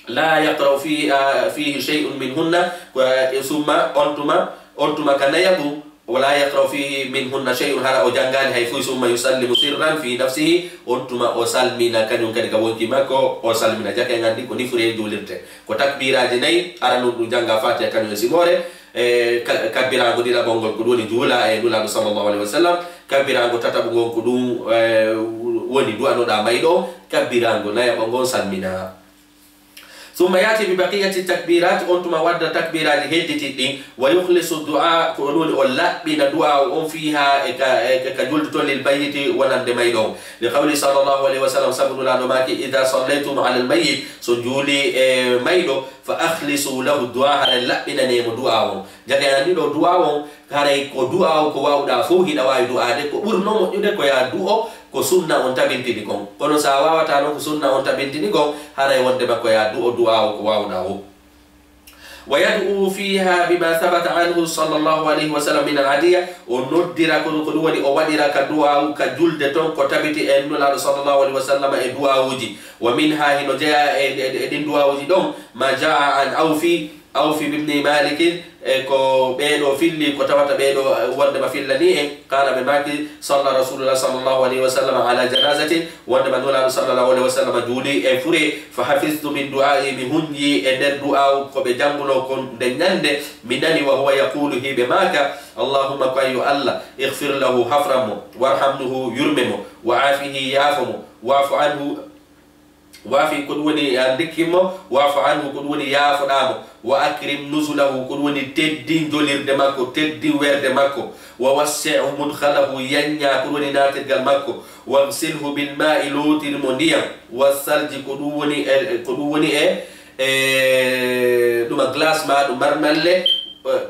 La yaqra'u fi-, ah, fihi shay'un minhunna, ko, eh, summa on tuma, on tuma ka nayaɓu, wala yaqra'u fihi minhunna shay'un, hara o janngaali hay foy, summa yusallimu sirran fi nafsihi, on tuma o salmina kañum kadi ka wonki makko, o salmina. Jaka en anndi ko ni furee juulirte. Ko takbiraaji nayi, aranun ɗum jannga Fatiha kañum e simoore, e ka-, kabbiraango ɗiɗaɓo ngol ko ɗum woni juula e Nulaaɗo sallallahu alaihi wasallam, kabbiraango tataɓo ngon ko ɗum, eh, woni du'anoɗaa mayɗo, kabbiraango nayaɓo ngon salmina. Summa yati bi baqiyati takbirat, on tuma wadda takbiraaji hedditi ɗin, wa yukhlisu du'a, ko ɗum woni o laɓɓina du'a o on fiha e ka, e ka, ka julde ton lil mayyiti wonande mayɗo on. Li qawli sallallahu alaihi wasallam, sabu Nulaaɗo maaki, idha sallaytum ala al mayyit, so juuli e mayɗo, fa akhlisu lahu du'a, haray laɓɓinanee mo du'a on. Jaka en anndi ɗo du'a on, haray ko du'a o ko waawɗaa fow hiɗa waawi du'aade, ko ɓurnoo moƴƴude ko yaa du'o ko sunna on tabintini kon. Kono so a waawataa noon ko sunna on tabintini kon, haray wonde ma ko yaa du'o du'a o ko waawɗaa o. Wa yad'u fiha bima thabata anhu sallallahu alayhi wa sallam min al-adiyya, o noddira ko, ko ɗum woni o waɗira ka du'a o ka julde ton ko tabiti e Nulaaɗo sallallahu alayhi wa sallam e du'a uji. Wa minha, hino jeyaa e, e, e ɗin du'a uji ɗon, ma jaa an Awfi, Awfi ibn Malik, e ko ɓee ɗoo filli, ko tawata ɓee ɗoo, eh, wondema fillanii en. Qaala, ɓe maaki, salla Rasulullah sallallahu alayhi wa sallam ala janazatin, wondema Nulaaɗo sallallahu alayhi wa sallam juuli e fure, fa hafiztu min du'a'i, mi hunji e nder du'a ko ɓe janngunoo kon nden ñannde, mi nani wa huwa yaqulu, hiɓe maaka, Allahumma, ko an yo Allah, ighfir lahu, hafran mo, warhamhu, yurme mo, wa afihi, yaafo mo, wa'fu anhu, Waafi, ko ɗum woni, a ndikkin mo, wa'fu anhu, ko ɗum woni yaafoɗaa mo, wa akrim nuzulahu, ko ɗum woni teddin jolirde makko, teddin werde makko, wa wassi' mudkhalahu, yanñaa ko ɗum woni naatirgal makko, waghsilhu bil ma'i, lootir mo ndiyam, wa salji, ko ɗum woni e, ko ɗum woni e, e ɗuma glace maa ɗum marmalle,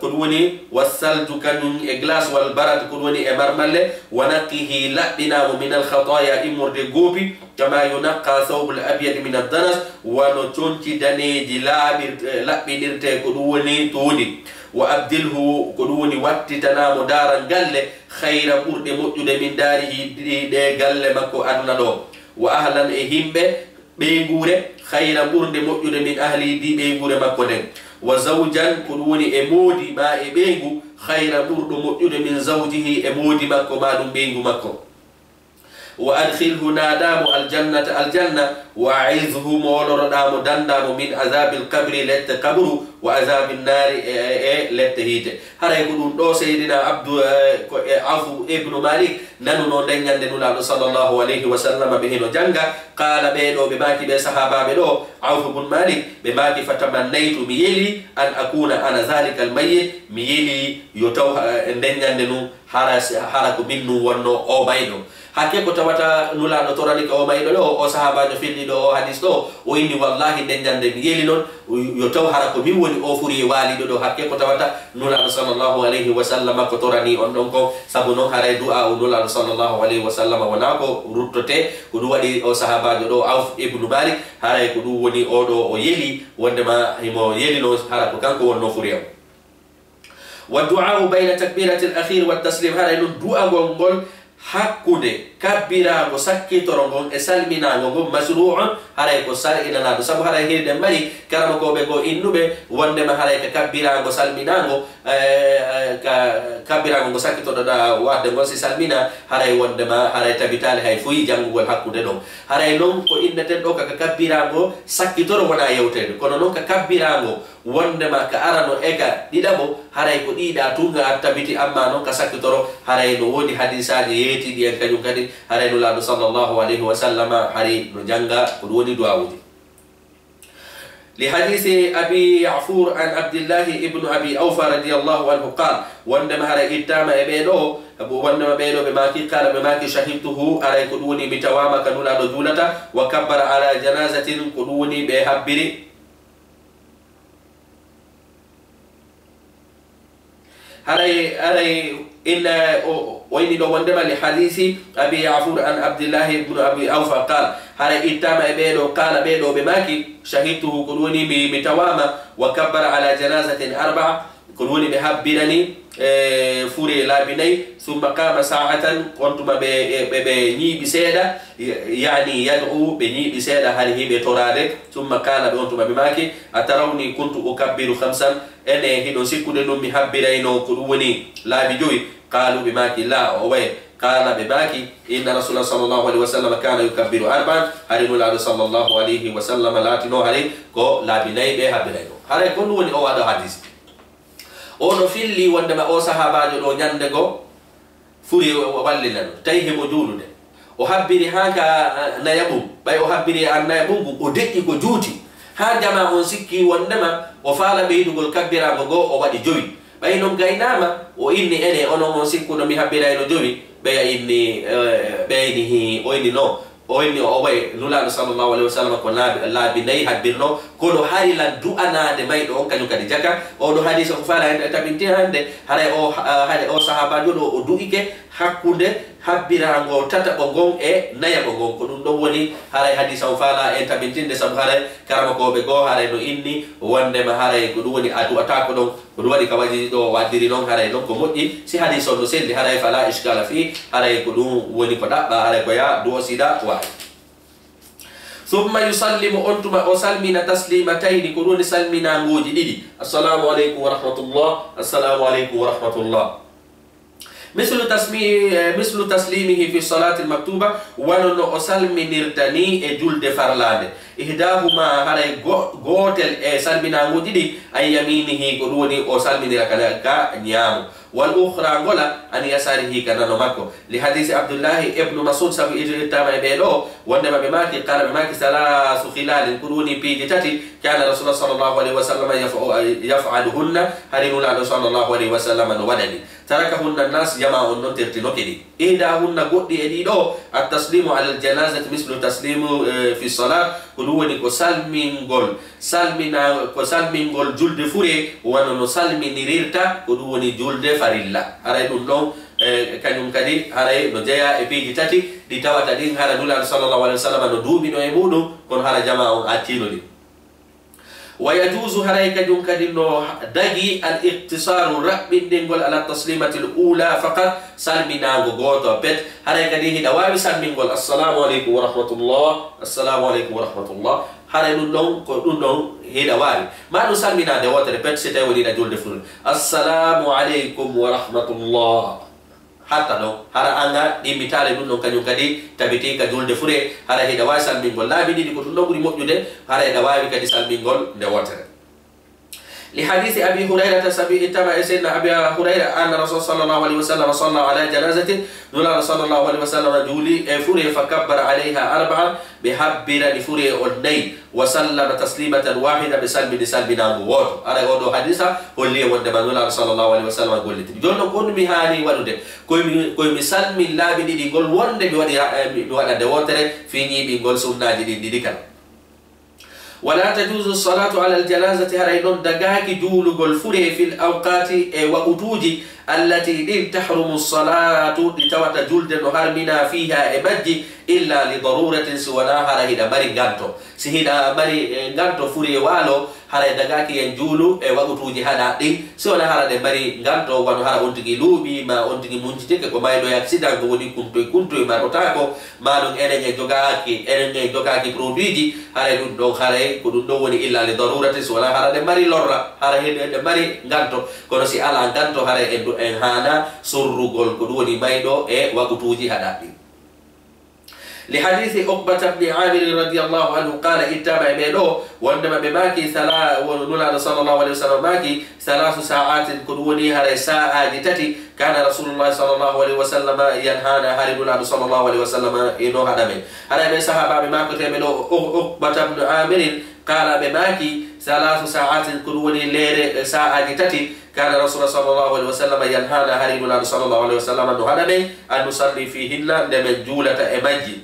ko ɗum woni, wassalju kañum e glace, wal barad, ko ɗum woni e marmalle, wa naqqihi, laɓɓinaa mo, minal khataya, immorde goopi, kama yunaqqa thawbul abyad min ad-danas, wano conci daneeji laaɓir-, eh, laɓɓinirte, ko ɗum woni tuundi, wa abdilhu, ko ɗum woni wattitanaa mo daaral galle, khayra, ɓurɗe moƴƴude, min daarihi, ɗi-, ɗe galle makko aduna ɗo, wa ahlan, e himɓe, ɓeynguure, khayra, ɓurnde moƴƴude, min ahlihi, ndi ɓeynguure makko nden. Wa zawjan, ko ɗum woni e moodi maa e ɓeyngu, khayra, ɓurɗo moƴƴude, min zawjihi, e moodi makko maa ɗum ɓeyngu makko. Wa adkhilhu, naadaa mo, aljannata, aljanna, wa a'izhu, mooloroɗaa mo, danndaa mo, min azabil qabri, lette qabru, wa azabin naari, e, e, e lette hiite. Haray ko ɗum ɗoo Seydina Abdu, eh, ko e Awfu ibnu Malik nanunoo nden ñande Nulaaɗo sallallahu alayhi wa sallam ɓe hino jannga. Qaala, ɓee ɗoo ɓe maaki, ɓee sahaabaaɓe ɗoo, Awfu bun Malik, ɓe maaki, fatamannaytu, mi yeli, an akuna ana zalikal mayyit, mi yeli yo taw, eh, nden ñande nun hara, hara ko min nun wonnoo oo mayɗo. Hakke ko tawata Nulaaɗo toranike oo mayɗo ɗoo, oo sahaabaajo felliiɗo oo hadis ɗoo, o inni, wallahi, nden ñande mi yeli non, yo taw hara ko min woni oo furee waaliiɗo ɗoo. Hakke ko tawata Nulaaɗo sallallahu alayhi wa sallam ko toranii on ɗon kon, sabu non haray du'a o Nulaaɗo sallallahu alayhi wa sallam wonaa ko ruttotee. Ko ɗum waɗi oo sahaabaajo ɗoo, Awf ibnu Malik, haray ko ɗum woni oo ɗoo o yeli, wondema himo yeli non hara ko kanko wonnoo furee on. Wa du'a'u bayna takbiratil akhir wa taslim, haray non du'agol ngol hakkunde kabbiraango sakkitoro ngon e salminaango ngon, mashru'un, haray ko sar'inanaaɗo. Sabu haray hiɗen mari karamokooɓe goo innuɓe wondema haray ka kabbiraango salminaango, eh, eh, ka kabbiraango ngo sakkitoɗaa waɗde ngon si salmina, haray wondema haray tabitaali hay fuy janngugol hakkunde ɗon. Haray non ko inneten ɗoo ka, ka kabbiraango sakkitoro wonaa yewteede, kono non ka kabbiraango wondema ka arano e ka ɗiɗaɓo, haray ko ɗiɗa tun ga tabiti, amma non ka sakkitoro, haray no woodi hadisaaji yeetiiɗi en kañum kadi, haray Nulaaɗo sallallahu alayhi wa sallama hari no jannga ko ɗum woni du'aawuji. Li hadisi Abi Ya'fur an Abdillahi ibnu Abi Awfa radiyallahu anhu qaal, wondema haray ittaama e ɓee ɗoo, wondema ɓee ɗoo ɓe maaki, qaala ɓe maaki, shahidtuhu, haray ko ɗum woni mi tawaama ka Nulaaɗo juulata, wa kabbara ala janazatin, ko ɗum woni ɓe habbiri. Haray, haray, inna, o, O inni ɗo wondema li hadisi Abi Ya'fur an Abdillahi ibnu Abi Awfa qal, hara ittama e ɓeeɗo, qala ɓeeɗo ɓe maaki, shahidtuhu, ko ɗum woni mi, mi tawama, wa kabbara ala janazatin arba'a, ko ɗum woni ɓe habbirani, e, fure laabi nayi, summa qama sa'atan, on tuma ɓe, e, ɓe, ɓe ñiiɓi seeɗa, yani yad'u, ɓe ñiiɓi seeɗa hari hiɓe torade, summa qala ɓe on tuma ɓe maaki, atarawni kuntu ukabbiru khamsan, ene hiɗon sikkude ɗum mi habbirayno ko ɗum woni laabi joyi? Qaalu, ɓe maaki, laa, o waye. Qaala, ɓe maaki, inna Rasuula sallallahu alayhi wa sallam kaana yukabbiru arba'an, hari Nulaaɗo sallallahu alayhi wa sallam laatino hari ko laabi nayi ɓe habbirayno. Haray ko ɗum woni o waɗo hadis. O no filli wondema o sahaabaajo ɗo ñande go furi wallilano, tawi himo juulude. O habbiri haa ka, eh, nayaɓum. Ɓay o habbiri an nayaɓum ngun, o deƴƴi ko juuti. Haa jamaa on sikki wondema o faala ɓeydugol kabbiraango goo, o waɗi jowi. Ɓay non gaynaama, o inni, ene, onon on sikkuno mi habbirayno jowi? Ɓeya inni, eh, ɓe inni, hii, o inni, no. O inni, o wayi, Nulaaɗo sallallahu alayhi wa sallam ko laabi, laabi nayi habbirno, kono hari lan du'anaade mayɗo on kañum kadi jaka. Oo ɗoo hadiisa ko faala en tabinti hannde, haray o, haray o sahaabaajo ɗoo o du'ike hakkunde habbiraango tataɓo ngon e nayaɓo ngon. Ko ɗum ɗon woni haray hadiisa on faala en tabintinde, sabu haray karamokooɓe goo haray no inni wondema haray ko ɗum woni a du'ataako ɗon. Ko ɗum waɗi ka waɗi ɗo o addiri non, haray non ko moƴƴi. Si hadiis on no selli, haray fala ishkala fi, haray ko ɗum woni ko ɗaɓɓa, haray ko yaa du'o sida waawi. Summa yusallimu, on tuma o salmina taslimatayni, ko ɗum woni salminaanguuji ɗiɗi. Assalamu aleykum wa rahmatullah, assalamu aleykum wa rahmatullah. Mislu tasmi-, eh, mislu taslimihi fi salati al-maktuba, wano no o salminirta ni e julde farlaande. Ihdahuma, haray go-, gootel e salminaanguuji ɗi, an yaminihi, ko ɗum woni o salminira ka, ka ñaamo. Wal ukhra, ngola, an yasarihi, ka nano makko. Li hadisi Abdullahi ibnu Mas'ud, sabu ijo ittama e ɓee ɗoo, wondema ɓe maaki, qala ɓe maaki, salasu khilalin, ko ɗum woni piiji tati, kana Rasulullah sallallahu alayhi wa sallam yaf'u-, yaf'aluhunna, hari Nulaaɗo sallallahu alayhi wa sallam no waɗani. Tarakahunna nas, jamaa on non tertinoke ɗi. Ihdahunna, goɗɗi e ɗii ɗoo, at-taslimu ala al-janazati mislu taslimu, eh, fi salat, ko ɗum woni ko salmingol, salmina, ko salmingol julde fure, wano no salminirirta, ko ɗum woni julde farilla. Haray ɗum ɗon, eh, kañum kadi, haray no jeyaa e piiji tati, ɗi tawata ɗin, hara Nulaaɗo sallallahu alayhi wa sallam no duumino e muɗum, kono hara jamaa on acciino ɗi. Wa yajuuzu, haray kañum kadi no dagi, al iqtisaaru, raɓɓinɗingol, ala taslimatil uula faqat, salminaango gooto pet. Haray kadi hiɗa waawi salmingol, assalamu aleykum wa rahmatullah, assalamu aleykum wa rahmatullah. Haray ɗum ɗon, ko ɗum ɗon hiɗa waawi. Ma ɗum salminaande wootere pet, si tawi woni hiɗa julde fure. Assalamu aleykum wa rahmatullah. Hatta ɗon, hara an a ɗimmitaali ɗum ɗon kañum kadi tabiti ka julde fure, hara hiɗa waawi salmingol laabi ɗiɗi, ko ɗum ɗon ɓuri moƴƴude, hara hiɗa waawi kadi salmingol nde wootere. Li hadisi Abi Hurayrata, sabi ittama e Seydina Abi Hurayra, anna Rasul sallallahu alayhi wa sallam salla ala janazatin, Nulaaɗo sallallahu alayhi wa sallam juuli e fure, fa kabbara alayha arba'an, ɓe habbirani fure on nayi, wa sallama taslimatan wahida, ɓe salmini salminaango wooto. Haray oo ɗoo hadiisa holli e wondema Nulaaɗo sallallahu alayhi wa sallam gollitini. Jooni non, ko honɗum mi haani waɗude? Koy mi, koy mi salmin laabi ɗiɗi ngol wonde mi waɗi, eh, mi, mi waɗa nde wootere fii ñiiɓingol sunnaaji ɗin ɗiɗi kala. Wala tajuzu salatu ala aljanazati, haray non dagaaki juulugol fure fil awqati, e waqutuuji, allati, ɗin, tahrumu salatu, ɗi tawata julde no harmina, fiha, e majji, illa li daruratin, si wonaa hara hiɗa mari nganto. Si hiɗa mari, eh, nganto furi e waalo, haray dagaaki en juulu e waqutuuji haɗa ɗin, si wonaa hara ɗe mari nganto, wano hara on tigi luuɓi, ma on tigi muncitike ko mayɗo e accident, ko woni kuntoy kuntoy marotaako, ma ɗum enen en jogaaki, enen en jogaaki produit ji, haray ɗum ɗon, haray ko ɗum ɗon woni illa li darurati, si wonaa hara ɗe mari lorra, hara hiɗe, ɗe mari nganto. Kono si alaa nganto, haray en du-, en haana surrugol ko ɗum woni mayɗo e waqutuuji haɗa ɗin. Li hadisi Uqbata bni Amir radiyallahu anhu qala, ittama e ɓee ɗoo, wondema ɓe maaki, sala-, wo-, Nulaaɗo sallallahu alayhi wa sallam maaki, salasu sa'atin, ko ɗum woni haray sa'aaji tati, kana Rasulullahi sallallahu alayhi wa sallam yanhana, hari Nulaaɗo sallallahu alayhi wa sallam e no haɗa men. Haray ɓe sahaabaaɓe maakoteeɓe ɗoo, U-, Uqbata bnu Amirin, qala, ɓe maaki, salasu sa'atin, ko ɗum woni leere, e, sa'aaji tati, kana Rasulullah sallallahu alayhi wa sallam yanhana, hari Nulaaɗo sallallahu alayhi wa sallam no haɗa men, an nusalli fihinna, nde men juulata e majji.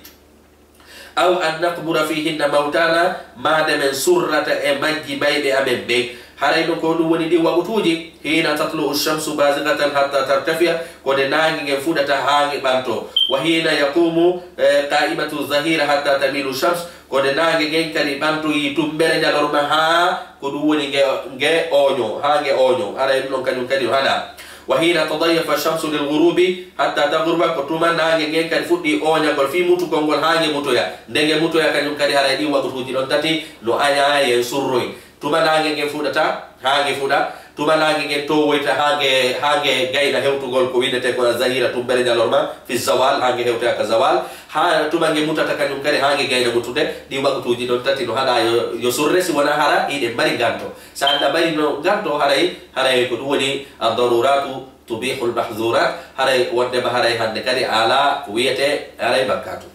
أو أن نقبر فيهن موتانا, maa nde men surrata e majji mayɓe amen ɓen. Haray no ko ɗum woni ɗin waqtuuji, حين تطلع الشمس بازغة حتى ترتفع, ko nde naange ngen fuɗata haa nge ɓanto. وحين يقوم, eh, قائمة الظهيرة حتى تميل الشمس, ko nde naange ngen kadi ɓantoyi tumbere ñalorma haa ko ɗum woni nge, nge ooño, haa nge ooño. Haray ɗum ɗon kañum kadi no haɗaa. وحين تضيف الشمس للغروب حتى تغرب, ko tuma naange ngen kadi fuɗɗi ooñagol fii mutugol ngol haa nge mutoya. Nde nge mutoya kañum kadi haray ɗin waqtuuji ɗon tati no añaa yen surroy. Tuma naange ngen fuɗata haa nge fuɗa, tuma naange ngen towoyta haa nge, haa nge gayna hewtugol ko wi'etee ko zahira tumbere ñalorma, fi zawal, haa nge hewtoya ka zawal, haa tuma nge mutata kañum kadi haa nge gayna mutude. Ɗin waqtuuji ɗon tati no haɗaa yo, yo surre si wonaa hara hiɗen mari nganto. Sa aɗa mari no nganto, haray, haray ko ɗum woni الضرورات تبيح المحظورات, haray wondema haray hannde kadi alaa ko wi'etee haray bakkaatu.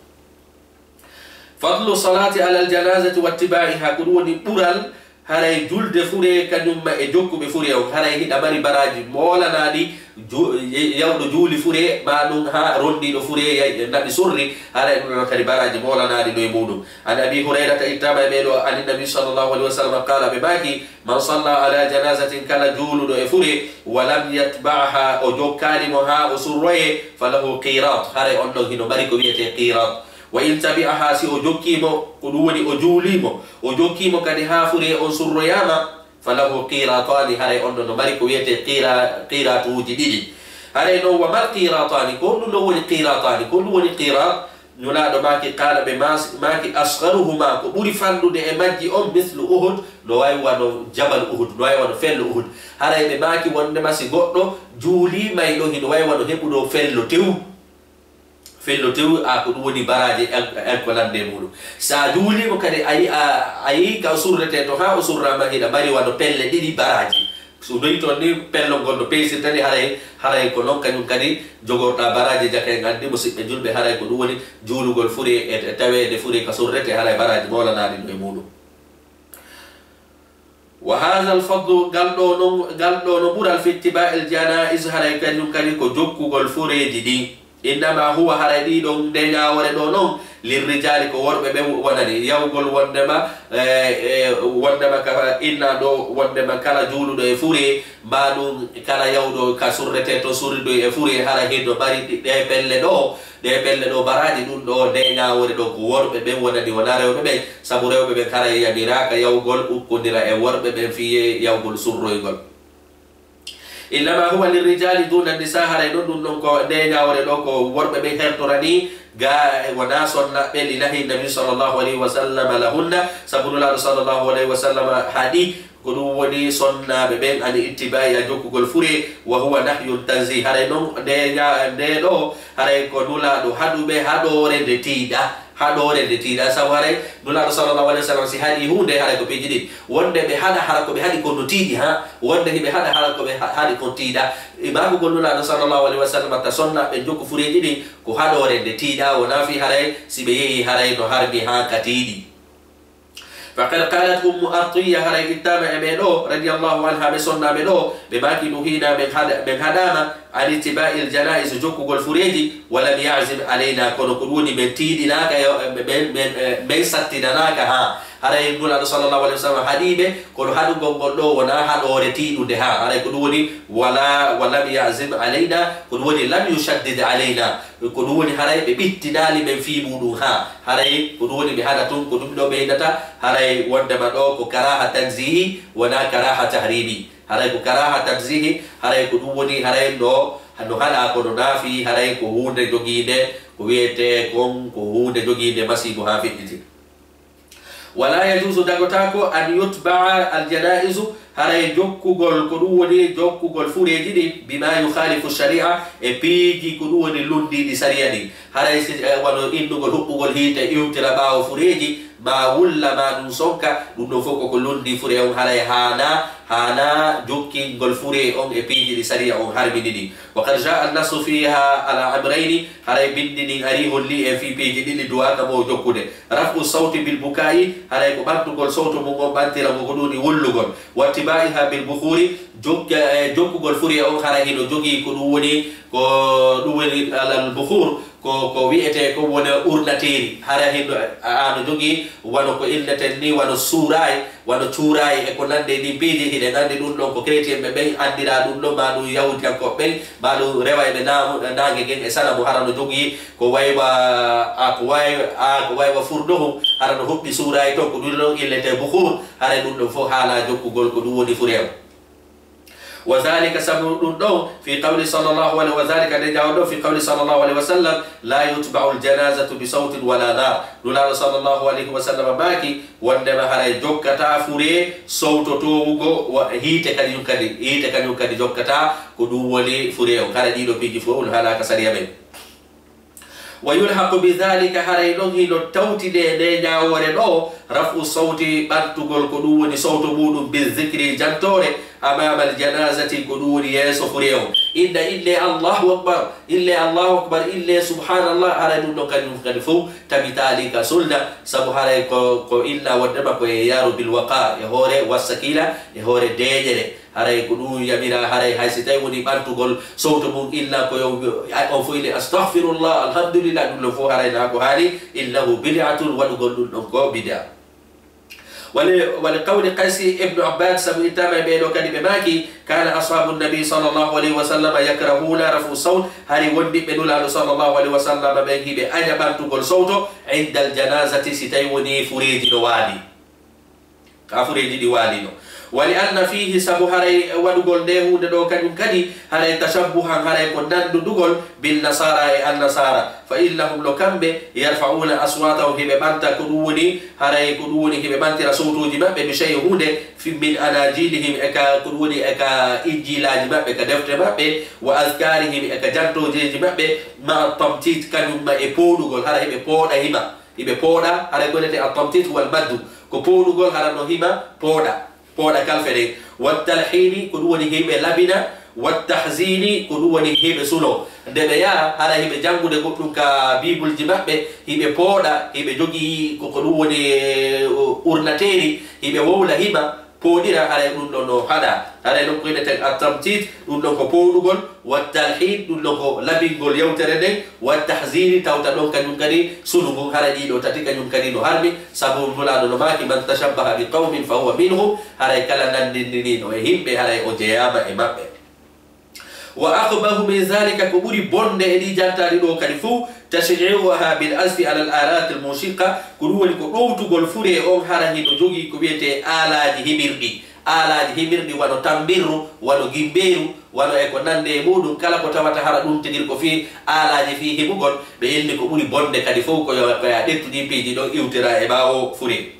فضل الصلاة على الجنازة واتباعها, ko ɗum woni ɓural haray julde fure kañum ma e jokkuɓe fure on. Haray hiɗa mari baraaji moolanaaɗi, ju-, yawɗo juuli fure, maa ɗum haa rondiiɗo fure yay-, naɓi surri, haray ɗum ɗon kadi baraaji moolanaaɗi no e muuɗum. عن أبي هريرة, ittaama e ɓee ɗoo, عن النبي صلى الله عليه وسلم قال, ɓe maaki, من صلى على جنازة, kala juuluɗo e fure, ولم يتبعها, o jokkaali mo haa o surroyee, فله قيراط, haray on ɗon hino mari ko wi'etee qirat. وإن تبعها, si o jokkii mo, ko ɗum woni o juulii mo, o jokkii mo kadi haa fure on surroyaama, فله قيراطان, haray on ɗon no mari ko wi'etee qira-, qiratuuji ɗiɗi. Haray non, وما القيراطان, ko honɗum ɗon woni qirataani, ko honɗum woni qirat? Nulaaɗo maaki, قال, ɓe mas-, maaki, أصغرهما, ko ɓuri fanɗude e majji on, مثل أحد, no way wano Jabal Uhud, no way wano fello Uhud. Haray ɓe maaki wondema si goɗɗo juulii mayɗo, hino way wano heɓuɗo fello tew. Fello tew, a ko ɗum woni baraaji en, en ko nande e muuɗum. Sa juulii mo kadi, a yi-, a, a yii ka o surretee to, haa o surraama, hiɗa mari wano pelle ɗiɗi baraaji. So noyi toon ni, pellol ngol no peesirta ni, haray, haray ko non kañum kadi jogorɗaa baraaji. Jaka en anndi, musidɓe julɓe, haray ko ɗum woni juulugol fure e, e taweede fure ka surretee, haray baraaji moolanaaɗi no e muuɗum. وهذا الفضل, ngal ɗoo non, ngal ɗoo no ɓural, في اتباع الجنائز, haray kañum kadi ko jokkugol fureeji ɗin. إنما هو, haray ɗii ɗon, nde ñaawoore ɗoo non, للرجال, ko worɓe ɓen wonani. Yawgol wondema, e, e, wondema ka inna ɗoo, wondema kala juuluɗo e fure, maa ɗum kala yawɗo ka surretee to, surridoy e fure, hara hino mari ɗi-, ɗee pelle ɗoo, ɗee pelle ɗoo baraaji, ɗum ɗoo, nde ñaawoore ɗoo, ko worɓe ɓen wonani, wonaa rewɓe ɓen. Sabu rewɓe ɓen haray yamiraaka yawgol ukkondira e worɓe ɓen fii yawgol surroygol. إنما هو للرجال دون النساء, haray non ɗum ɗon ko nde ñaawoore ɗoo ko worɓe ɓen hertorani, ga wonaa sonnaaɓe, لنهي النبي صلى الله عليه وسلم لهن, sabu Nulaaɗo صلى الله عليه وسلم haɗi, ko ɗum woni sonnaaɓe ɓen, عن اتباعها, jokkugol fure, وهو نهي تنزيه, haray non nde ña-, nde ɗoo, haray ko Nulaaɗo haɗuɓe haɗoore nde tiiɗa. Haɗoore nde tiiɗa, sabu haray Nulaaɗo صلى الله عليه وسلم si haɗi huunde, haray ko piiji ɗiɗi. Wonde ɓe haɗa, hara ko ɓe haɗi kon no tiiɗi, haa wonde hiɓe haɗa, hara ko ɓe ha-, haɗi kon tiiɗa. E maakugol Nulaaɗo صلى الله عليه وسلم ta sonnaaɓe ɓen jokku fureeji ɗin, ko haɗoore nde tiiɗa, wonaa fii haray si ɓe yehii haray no harmi haa ka tiiɗi. فقد قالت أم عطية, haray ittaama e ɓee ɗoo, رضي الله عنها, ɓe sonnaaɓe ɗoo, ɓe maaki, نهينا, men haɗa-, men haɗaama, عن اتباع الجنائز, jokkugol fureeji, ولم يعزم علينا, kono ko ɗum woni men tiiɗinaaka, yo, men, men, eh, men sattinanaaka, haa. Haray Nulaaɗo صلى الله عليه وسلم haɗii ɓe, kono haɗugol ngol ɗoo wonaa haɗoore tiiɗunde, haa. Haray ko ɗum woni, ولا، ولم يعزم علينا, ko ɗum woni, لم يشدد علينا. Ko ɗum woni haray ɓe ɓittinaali men fii muuɗum, haa. Haray ko ɗum woni ɓe haɗa tun, ko ɗum ɗoo ɓeydata, haray wondema ɗoo ko karaaha tanziihi, wonaa karaaha tahriimi. Haray ko karaaha tanziihi, haray ko ɗum woni haray no, no haɗaa kono naafi, haray ko huunde jogiinde, ko wi'etee kon ko huunde jogiinde masiibo haa feƴƴiti. ولا يجوز, dagotaako, أن يتبع الجنائز, haray jokkugol, ko ɗum woni jokkugol fureeji ɗin, بما يخالف الشريعة, e piiji ko ɗum woni lunndiiɗi sariya ɗin. Haray si, eh, wano innugol huɓɓugol hiite, iwtira ɓaawo fureeji, maa wulla, maa ɗum sonka, ɗum ɗon fof koko lunndii fure on, haray haanaa, haanaa jokkingol fure on e piiji ɗi sariya on harmini ɗin. وقد جاء النص فيها على أمرين, haray binndi ndin arii hollii en fii piiji ɗiɗi duwaaka mo jokkude. رفع الصوت بالبكاء, haray ko ɓantugol sawtu mum on ɓantira mo ko ɗum woni wullugol. واتباعها بالبخور, jok-, eh, jokkugol fure on haray hino jogii ko ɗum woni, ko ɗum woni al-, البخور, Ko, ko wiyetee ko woni urnateeri. Hara hino, a, ano jogii wano ko inneten ni, wano suuraay, wano cuuraay e ko nandi e ɗin piiji, hiɗen anndi ɗun ɗon ko chrétien ɓe ɓen anndira ɗun ɗon, maa ɗun yahuudiyankooɓe ɓen, maa ɗun rewayɓe naamu, naange gen e sanamu, hara no jogii ko waywa, a, ko way-, a, ko waywa furdohun, hara no huɓɓi suuraay ton, ko ɗun ɗon innetee bukhur, hara ɗun ɗon fow haala jokkugol ko ɗun woni furee on. Wa dhalika, sabu ɗun ɗon, fi qawli sallallahu alayhi, wa dhalika, nde jawon ɗon, fi qawli sallallahu alayhi wa sallam, la tutba'u al-janazatu bi sawtin wala nar. Nulaaɗo sallallahu alayhi wa sallam maaki, wondema haray jokkata furee sowto toowugo, wa hiite kañun kadi, hiite kañun kadi jokkata, ko ɗun woni furee on. Haray ɗiɗo piiji fow on haalaaka sariya men. Wa yulhaqu bi dhalika, haray ɗon hino tawtide nde ñaawoore ɗoo, raf'u sawti, ɓantugol ko ɗun woni sowto muɗum, bi dhikri, jantoore, amama al janazati, ko ɗun woni yeeso furee on. Inna, inne Allahu akbar, inne Allahu akbar, inne subhanallah, haray ɗun ɗon kañun kadi fow tabitaali ka sunna, sabu haray ko, ko inna wondema ko e yaaru bil waqar, e hoore wassakila, e hoore deeƴere. Haray ko ɗun yamiraa, haray hay si tawi woni ɓantugol sowto mun, illa ko yo, a, on fof ine, "Astaghfirullah, alhamdulillah," ɗun ɗon fof haray naa ko haani, "Innahu bid'atun," waɗugol ɗun ɗon ko bid'a. Wali, wali qawli Qaysi ibnu Abbad, sabu ittaama e ɓee ɗoo kadi ɓe maaki, "Kana ashabu nabi sallallahu alayhi wa sallam yakrahuna raf'u sawt," hari wondiɓɓe Nulaaɗo sallallahu alayhi wa sallam ɓen hiɓe aña ɓantugol sowto, "indal janazati," si tawi woni fureeji no waali. Ka fureeji ɗi waalino. Wa li anna fiihi, sabu haray waɗugol nde huunde ɗoo kañun kadi, haray tashabbuhan, haray ko nanndudugol bin nasara e annasaara. Fa innahum, no kamɓe, yarfa'una aswatahum, hiɓe ɓanta ko ɗun woni, haray ko ɗun woni hiɓe ɓantira sowtooji maɓɓe, bi shay'in huunde, fi min anajilihim, e ka ko ɗun woni e ka injilaaji maɓɓe, ka defte maɓɓe, wa azkarihim, e ka jantoojeeji maɓɓe, ma'a tamtit, kañun ma e pooɗugol, haray hiɓe pooɗa hima. Hiɓe pooɗa, haray ko wiyetee at-tamtit huwal maddu. Ko pooɗugol, hara no hima pooɗa, pooɗa kalfe ɗen. Wat talhiini, ko ɗun woni hiɓe labina. Wat tahziini, ko ɗun woni hiɓe suno. Nde ɓe yaha, hara hiɓe janngude goɗɗun ka Biibulji maɓɓe, hiɓe pooɗa, hiɓe jogii ko, ko ɗun woni, eh, urnateeri, hiɓe wowla hima. Pooɗira, haray ɗun ɗon no haɗaa. Haray ɗon ko inneten at-tamtit, ɗun ɗon ko pooɗugol, wa talhiin, ɗun ɗon ko labingol yewtere nden, wa tahziini, tawta ɗon kañun kadi sunu ngun, haray ɗii ɗoo tati kañun kadi no harmi, sabu Nulaaɗo no maaki, "Man tashabbaha bi qawmin fa huwa minhum," haray kala nanndindiniiɗo e himɓe, haray o jeyaama e maɓɓe. Wa aqbahu min dhalika, ko ɓuri bonde e ɗii jantaaɗi ɗoo kadi fow, tashyi'uha bil azfi ala al alati al mushiqqa, ko ɗun woni ko ɗowtugol furee on hara hino jogii ko wiyetee aalaaji himirɗi. Aalaaji himirɗi wano tambirru, wano gimbeeru, wano e ko nanndi e muɗum, kala ko tawata hara ɗun tigi ko fii aalaaji fii himugol, ɓe inni ko ɓuri bonde kadi fow ko yo, ko yo a ƴettu ɗii piiji ɗon iwtira e ɓaawo furee.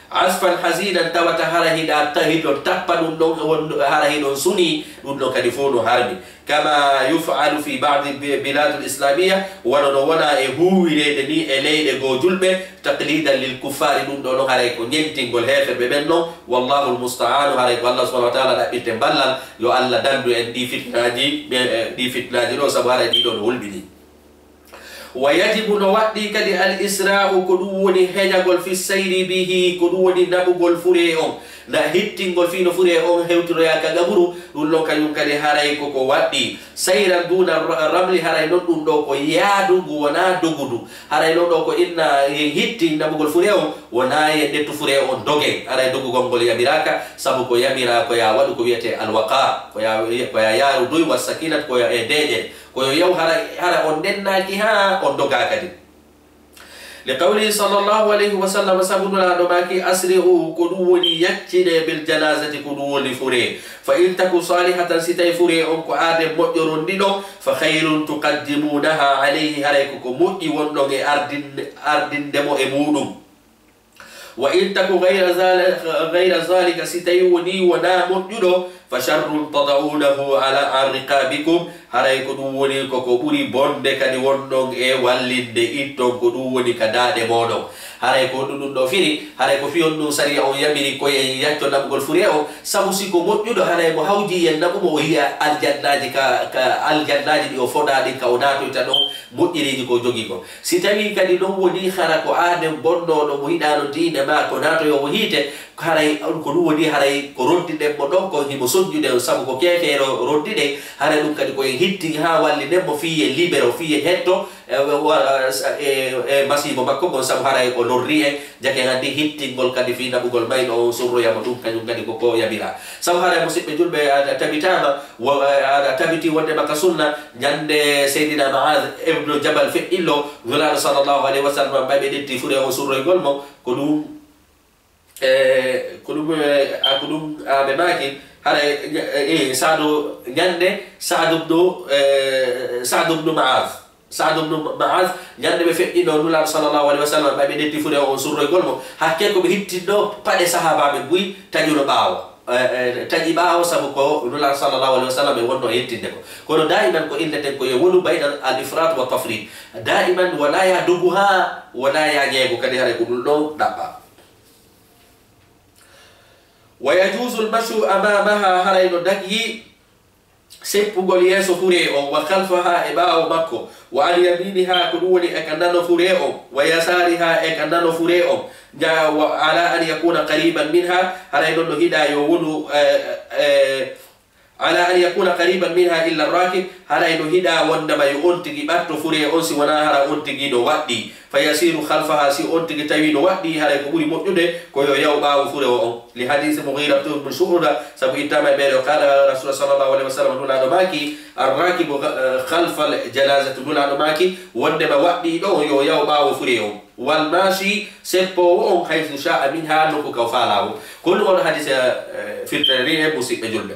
Azfan hazinan, tawata hara hiɗa ta-, hiɗon tappa ɗun ɗon, won-, hara hiɗon suni, ɗun ɗon kadi fow no harmi. Kama yuf'alu fi ba'di bi-, biladil islamiyya, wano no wona e huuwireede ni e leyɗe goo julɓe, taqlidan lil kuffaari, ɗun ɗoo non haray ko ñentingol heeferɓe ɓen non. Wallahul musta'anu, haray ko Allah subhanahu wa ta'ala ɗaɓɓirten ballal, yo Allah dandu en ɗii fitnaaji, ɓe, e, ɗii fitnaaji ɗoo, sabu haray ɗii ɗoo no hulɓinii. Wa yajibu, no waɗɗii kadi al isra'u, ko ɗun woni heñagol, fi sayri bihi, ko ɗun woni naɓugol furee on, na hittingol fii no furee on hewtiroya ka gaburu, ɗun ɗon kañun kadi haray ko ko waɗɗii. Sayran duna ra-, ramli, haray non ɗun ɗoo ko yaadugu, wonaa dogudu. Haray non ɗoo ko inna e hitti naɓugol furee on, wonaa e ndettu furee on dogen. Haray dogugol ngol yamiraaka, sabu ko yamiraa ko yo a waɗu ko wiyetee alwaqa, ko yo a, ko yo a yaaru duy wa sakinat, ko yo e deeƴere. Ko yo yaw hara, hara on ndennaaki haa on dogaa kadi. Li qawlihi sallallahu alayhi wa sallam, sabu Nulaaɗo maaki, "Asri'u," ko ɗun woni yaccine, "bil janazati," ko ɗun woni furee. "Fa in taku salihatan," si tawi furee on ko aaden moƴƴo rondiɗo, "fa khayrun tuqaddimunaha alayhi," haray ko ko moƴƴi wonɗon e ardin-, ardinde mo e muɗum. "Wa in taku ghayra zali-, ghayra zalika," si tawi woni wonaa moƴƴuɗo, "fa sharrun tada'unahu ala, an riqabikum," haray ko ɗun woni ko ko ɓuri bonde kadi wonɗon e wallinde, itton ko ɗun woni ka daaɗe mooɗon. Haray ko ɗun ɗun ɗoo firi, haray ko fii on ɗun sariya on yamiri ko en yacco naɓugol furee on, sabu si ko moƴƴuɗo haray mo hawji en naɓu mo o yiya aljannaaji ka, ka aljannaaji ɗi o fodaa ɗin ka o naatoyta ɗon moƴƴiriiji ko o jogii kon. Si tawii kadi non wonii hara ko aaden bonnooɗo mo yiɗaano diine maa ko naatoyoowo hiite, Haray ko ɗum woni, haray ko rondiɗen mo ɗon ko himo sonjude on, sabu ko keefeero rondiɗen. Haray ɗum kadi ko en hitti haa wallinen mo fii en libero, fii en hetto, e, wa-, e, e masiibo makko ngon, sabu haray o lorri en. Jake en anndi hittingol kadi fii naɓugol mayɗo on surroya mo, ɗum kañum kadi ko ko yamira. Sabu haray, musiɓɓe julɓe, a, a tabitaama, wo-, a, a tabiti wonde maka sunna, ñande Seydina Maaz ibnu Jabal feƴƴillo, Nulaaɗo sallallahu alayhi wa sallam, ɓay ɓe ɗetti fure on surroygol mo, ko ɗum E, ko ɗum, e, a, ko ɗum, a, ɓe maaki, hara, e, e, Saadu, ñande Saadu bnu, e, Saadu bnu Maaz. Saadu bnu Maaz, ñande ɓe feƴƴino Nulaaɗo sallallahu alayhi wa sallam, ɓay ɓe ɗetti fure on surroygol mo, hakke ko ɓe hittinno paɗe sahaabaaɓe buy taƴuno ɓaawo. E, e, taƴi ɓaawo sabu ko Nulaaɗo sallallahu alayhi wa sallam ɓe wonno e hittinde ko. Kono daa'iman ko illeten ko yo wonu baynal al ifraat wa tafriit. Daa'iman wonaa ya dogu haa, wonaa ya ñeego, kadi haray ko ɗum ɗon ɗaɓɓa. Wa yajuuzu lmashu amaamaha, haray no dagi seppugol yeeso fure on, wa khalfaha, e ɓaawo makko, wa an yamiiniha, ko ɗum woni e ka nano fure on, wa yasaariha, e ka nano fure on, ña-, wa ala an yakuna qariban minha, haray non no hiɗa yo wonu, e, e, ala an yakuna qariban minha illa rakib, haray no hiɗa wondema yo on tigi ɓatto fure on si wonaa hara on tigi no waɗɗii. Fa yasiru khalfaha, si on tigi tawi no waɗɗii, haray ko ɓuri moƴƴude ko yo yaw ɓaawo fure o on. Li hadisi Mughira bnu Shu'ba, sabu ittama e ɓeeɗo, qala Rasul sallallahu alayhi wa sallam, Nulaaɗo maaki, arrakibu, eh, khalfal janazati, Nulaaɗo maaki, wondema waɗɗiiɗo on yo yaw ɓaawo fure on. Wal mashi, seppoowo on, haythu sha'a minha, nokku ka o faalaa on. Ko ɗum on hadisi, eh, firtani e musiɓɓe julɓe.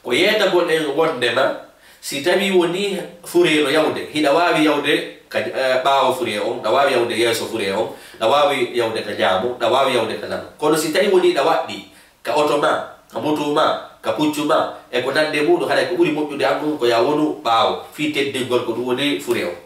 Ko yeetagol en wondema, si tawi woni fure no yawde, hiɗa waawi yawde ka, eh, ɓaawo fure on, ɗa waawi yawde yeeso fure on, ɗa waawi yawde ka ñaamo, ɗa waawi yawde ka nano. Kono si tawi woni ɗa waɗɗii ka oto ma, ka moto ma, ka puccu ma, e ko nandi e muuɗum, haray ko ɓuri moƴƴude an ɗum ko ya wonu ɓaawo, fii teddingol ko ɗum woni fure on.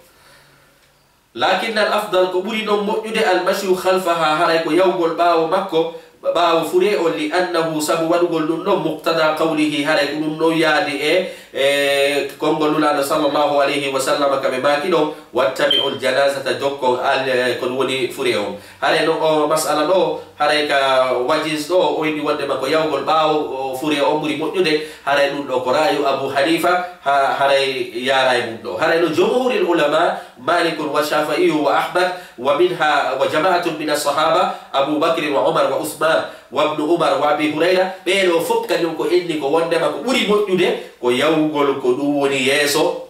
Lakin al afdal, ko ɓuri non moƴƴude, al mashyu khalfaha, haray ko yawgol ɓaawo makko, ɓaawo fure on, li annahu, sabu waɗugol ɗum ɗon, muqtada qawlihi, haray ko ɗum ɗon yaadi e, e konngol Nulaaɗo sallallahu alayhi wa sallam, ka ɓe maaki ɗon, wattabi'ul janazata, jokkon al, e, ko ɗum woni fure on. Haray non o mas'ala ɗo, haray ka Wajiz ɗo, o inni wondema ko yawgol ɓaawo, o, fure on ɓuri moƴƴude, haray ɗum ɗo ko ra'yu Abu Hanifa, ha, haray yaara e mum ɗo. Haray no jumhuril ulama, Malikun wa Shafi'iyu wa Ahmad, wa minha, wa jama'atun min as-sahaba, Abu Bakrin wa Umar wa Usman, wa ibnu Umar wa Abi Hurayra, ɓee ɗo fof kañum ko inni ko wondema ko ɓuri moƴƴude ko yawgol ko ɗum woni yeeso,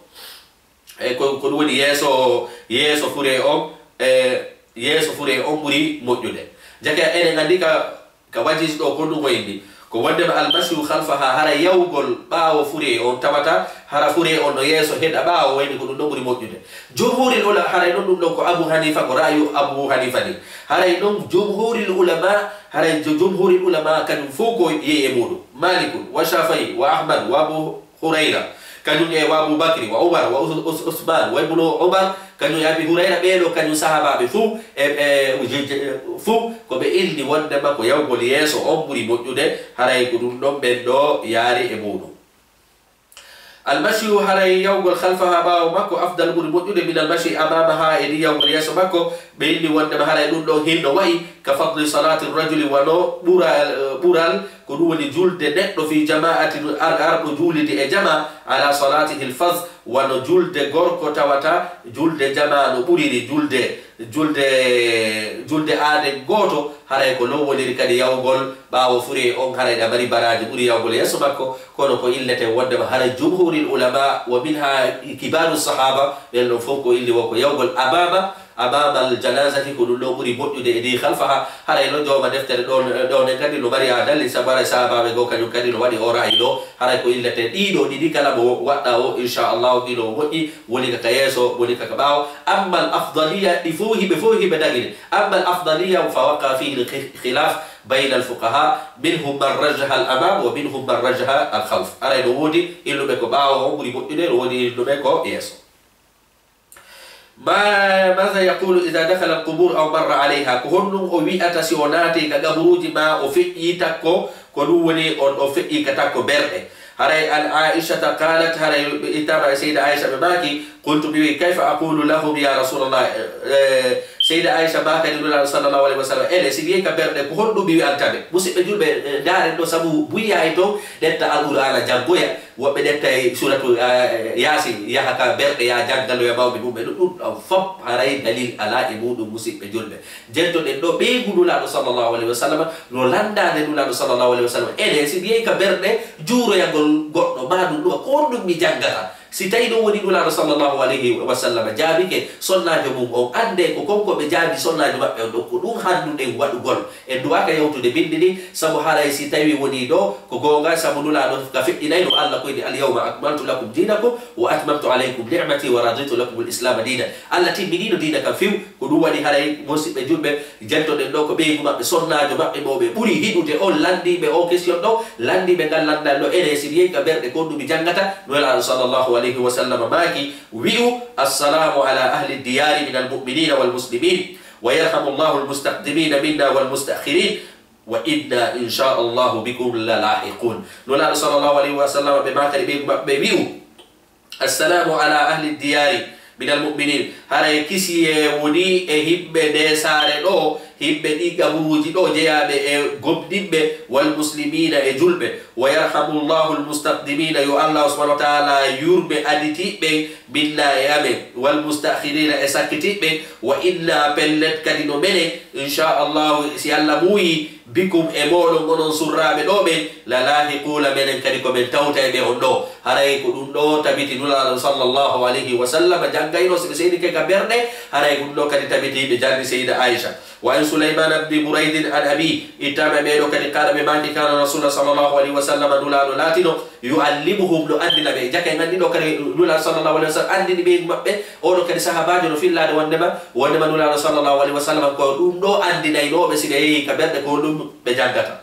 e ko, ko ɗum woni yeeso, yeeso fure on, e yeeso fure on ɓuri moƴƴude. Jake eɗen anndi ka, ka Wajiz ɗo ko ɗum o inni. Ko wondema al mashyu khalfaha, hara yawgol ɓaawo fure on tawata, hara fure on no yeeso heɗa ɓaawo, wayni ko ɗum ɗon ɓuri moƴƴude. Jumhuril ula-, haray non ɗum ɗon ko Abu Hanifa, ko ra'yu Abu Hanifa ni. Haray non jumhuril ulama, haray jo-, jumhuril ulama kañum fof ko yehi e muɗum. Malikun, wa Shafi'i, wa Ahmad, wa Abu Hurayra, kañum e wa Abu Bakri, wa Umar, wa Us-, Us-, Usman, wa Ibnu Umar, kañum e Abi Hurayra, ɓee ɗo kañum sahaabaaɓe fuu, e, e, je-, je-, fuu ko ɓe ilni wondema ko yawgol yeeso on ɓuri moƴƴude, haray ko ɗum ɗon ɓen ɗo yaari e muɗum. Al mashyu, haray yawgol khalfaha ɓaawo makko, afdal ɓuri moƴƴude, min al mashyi amamaha, e ni yawgol yeeso makko, ɓe ilni wondema haray ɗum ɗon hinno wa'i, ka fadli salati rajuli, wano ɓural, ɓural Ko ɗum woni julde neɗɗo fii jama'atin, ar-, arɗo juulidi e jama, ala salatihil faz, wano julde gorko tawata julde jama no ɓuriri julde, julde, julde aaden gooto, haray ko non woniri kadi yawgol ɓaawo fure on, haray ɗa mari baraaji ɓuri yawgol yeeso makko, kono ko illeten wondema haray jumhuril ulama, wa minha kibaru sahaba, ɓen ɗon fof ko illi wo ko yawgol amama, Amamal janazati, ko ɗum ɗo ɓuri moƴƴude e ndi khalfaha. Haray no jooma deftere ɗon, ɗon en kadi no mari a dalil, sabu haray sahabaaɓe goo kañum kadi no waɗi o ra'ayi ɗo. Haray ko illete ɗiɗo ɗiɗi kala mo waɗɗa o, inchallahu, ɗiɗo o moƴƴi, woni ka ka yeeso, woni ka ka ɓaawo. Ammal afdaliya, ɗi fof hiɓe fof hiɓe dagine. Ammal afdaliya fa waqa fihi l-, khilaf bayna al-fuqaha, minhum man rajjaha al-amam wa minhum man rajjaha al-khalf. Haray no woodi illuɓe ko ɓaawo o ɓuri moƴƴude, no woodi illuɓe ko yeeso. Ma, maza yaqulu idha dakhala al-qubur aw marra alayha? Ko honɗum o wi'ata si o naati ka gaburuuji ma o feƴƴi takko, ko ɗum woni on o feƴƴi ka takko berɗe? Haray an Aishata qalat, haray ɓe ittama e Sayyida Aisha ɓe maaki, qultu, mi wi, kayfa aqulu lahum ya Rasulallah? Eh, eh, Seyda Aisha maakani Nulaaɗo sallallahu alayhi wa sallam, ele, si mi yehi ka berɗe, ko honɗum mi wi'anta ɓe? Musidɓe julɓe, eh, ndaaren ɗo, sabu buy yahay toon, ɗetta Alqur'aana janngoya, woɓɓe ɗettay suuratu, eh, Yaasin, yaha ka berɗe, yaha jannganoya mawɓe mum en. Ɗum ɗon fof haray dalil alaa e muɗum, musidɓe julɓe. Njettoɗen ɗo ɓeyngu Nulaaɗo sallallahu alayhi wa sallam, no lanndaade Nulaaɗo sallallahu alayhi wa sallam, ele, si mi yehi ka berɗe, juuroyagol goɗɗo, maa ɗum ɗuma, ko honɗum mi janngata? Si tawii ɗum woni Nulaaɗo sallallahu alayhi wa sallam jaabike sonnaajo mum on, anndee ko kon ko ɓe jaabi sonnaajo maɓɓe on ɗon, ko ɗum hannduɗen waɗugol. En duwaaka yawtude binndi ndin, sabu haray si tawii wonii ɗo ko goonga, sabu Nulaaɗo ka feƴƴinayno Allah ko inni, "Al-yawma akmaltu lakum dinakum wa atmamtu alaykum ni'mati wa raditu lakum al-islama dinan." Allah timminiino diina kan few. Ko ɗum waɗi haray, musidɓe julɓe, njettoɗen ɗo ko ɓeyngu maɓɓe, sonnaajo maɓɓe mo ɓe ɓuri yiɗude on, lanndiiɓe o question ɗo, lanndiiɓe ngal lanndal ɗo, ene si mi yehi ka berɗe, ko honɗum mi janngata? Nulaaɗo sallallahu alayhi wa sallam maaki, wi'u, "Assalamu ala ahli diyari min al-mu'minina wal muslimin, wa yarhamu Allahu al-mustaqdimina minna wal mustaakhirin, wa inna insha Allahu bikum la lahiqun." Nulaaɗo sallallahu alayhi wa sallam ɓe maakani ɓeyngu maɓɓe, wi'u, "Assalamu ala ahli diyari min al-mu'minin." Haray kisiyee woni e himɓe nde saare ɗo, himɓe ɗi qaburuuji ɗo, jeyaaɓe e gomɗinɓe, wal muslimina e julɓe. "Wa yarhamu Allahu al-mustaqdimina," yo Allah subhanahu wa ta'ala yurme aditiiɓe minna e amen, "wal mustaakhirina," e sakkitiiɓe, "wa inna," pellet kadi no menen, insha Allahu, si Allah muuyi, "bikum," e mooɗon onon surraaɓe ɗo ɓen, "la laahiquuna," menen kadi ko men tawtayɓe on ɗo. Haray ko ɗum ɗo tabiti Nulaaɗo sallallahu alayhi wa sallam janngayno, si ɓe seenike ka berɗe, haray ko ɗum ɗo kadi tabiti ɓe janni Seyda Aisha. Wa an Sulaymana bni Buraydin an abi, ittaama e ɓee ɗo kadi, qaala, ɓe maaki, "Kaana Rasuulullah sallallahu alayhi wa sallam," Nulaaɗo laatino, "yu'allimuhum," no anndina ɓe. Jaka en anndi ɗo kadi Nulaaɗo sallallahu alayhi wa sallam anndini ɓeyngu maɓɓe, oɗo kadi sahaabaajo no fillaade wonndema, wonndema Nulaaɗo sallallahu alayhi wa sallam ko ɗum ɗo anndinaynoo ɓe si ɓe yehi ka berɗe ko ɗum ɓe janngata.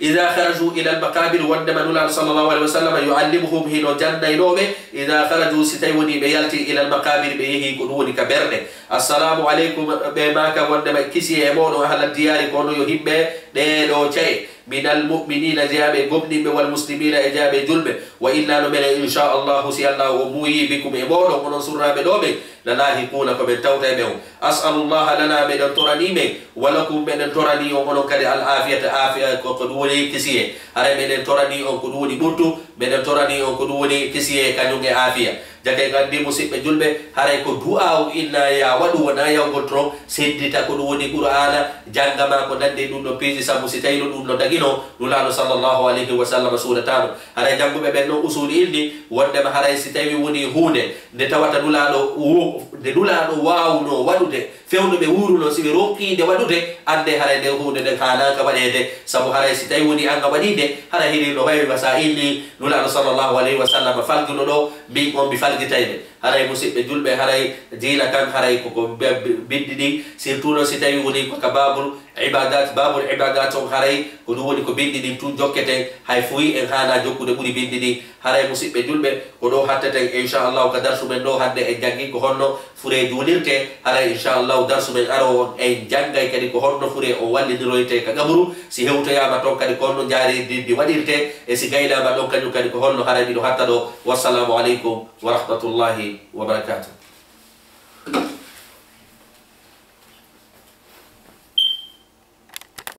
"Idha kharaju ila al-maqabir," wonndema Nulaaɗo sallallahu alayhi wa sallam, "yu'allimuhum," hino jannaynoo ɓe, "idha kharaju," si tawi woni ɓe yalti, "ila al-maqabir," ɓe yehi ko ɗum woni ka berɗe. "Assalamu alaykum," ɓe maaka wonndema, "kisiyee e mooɗon, ahla diyaari," ko no yo himɓe ɗee ɗoo ca'e, "min al-mu'minina," jeyaaɓe e gomɗinɓe, "wal muslimina," e jeyaaɓe e julɓe, "wa inna," no menen, "insha Allahu," si Allah o muuyi, "bikum," e mooɗon, onon surraaɓe ɗo ɓen, "la laahiquuna," ko men tawtayɓe on. "As'alullaha lana," meɗen toranii men, "wa lakum," meɗen toranii on onon kadi, "al aafiyata," aafiya, ko, ko ɗum woni kisiyee. Haray meɗen toranii on ko ɗum woni ɓuttu, meɗen toranii on ko ɗum woni kisiyee, kañum e aafiya. Jaka en anndi, musidɓe julɓe, haray ko du'aawu inna ya waɗu, wonaa yawgol tron, seddita ko ɗum woni Qur'aana, jannga ma ko nanndi ɗum ɗo piiji, sabu si tawino ɗum no dagino, Nulaaɗo sallallahu alayhi wa sallam suuɗataano. Haray jannguɓe ɓen non usuuli ilmi, wonndema haray si tawi woni huunde nde tawata Nulaaɗo wo-, nde Nulaaɗo waawunoo waɗude, fewndo ɓe wuurunoo, si ɓe ronkii nde waɗude, anndee haray nden huunde nden haanaaka waɗeede, sabu haray si tawi woni an a waɗii nde, haray hiɗi no wayi wasa inni Nulaaɗo sallallahu alayhi wa sallam falgino ɗo, min on mi falgitay nde. Haray musidɓe julɓe, haray diina kan, haray ko, ko be-, be-, binndi ɗin, surtout non si tawi woni ko ka baabul ibadat, baabul ibadat on, haray ko ɗum woni ko binndi ɗin tun jokketen, hay fuyi en haanaa jokkude ɓuri binndi ɗin. Haray musidɓe julɓe, ko ɗo hatteten, insha Allahu, ka darsu men ɗo hannde en janngi ko honno furee juulirtee. Haray insha Allahu darsu men aroowo on en janngay kadi ko honno furee on walliniroytee ka qaburu, si hewtoyaama ton kadi ko honno njaareendi ndi waɗirtee, e si gaynaama ɗon kañum kadi ko honno. Haray miɗo hatta ɗo. Wassalamu aleykum wa rahmatullahi wa barakatuh.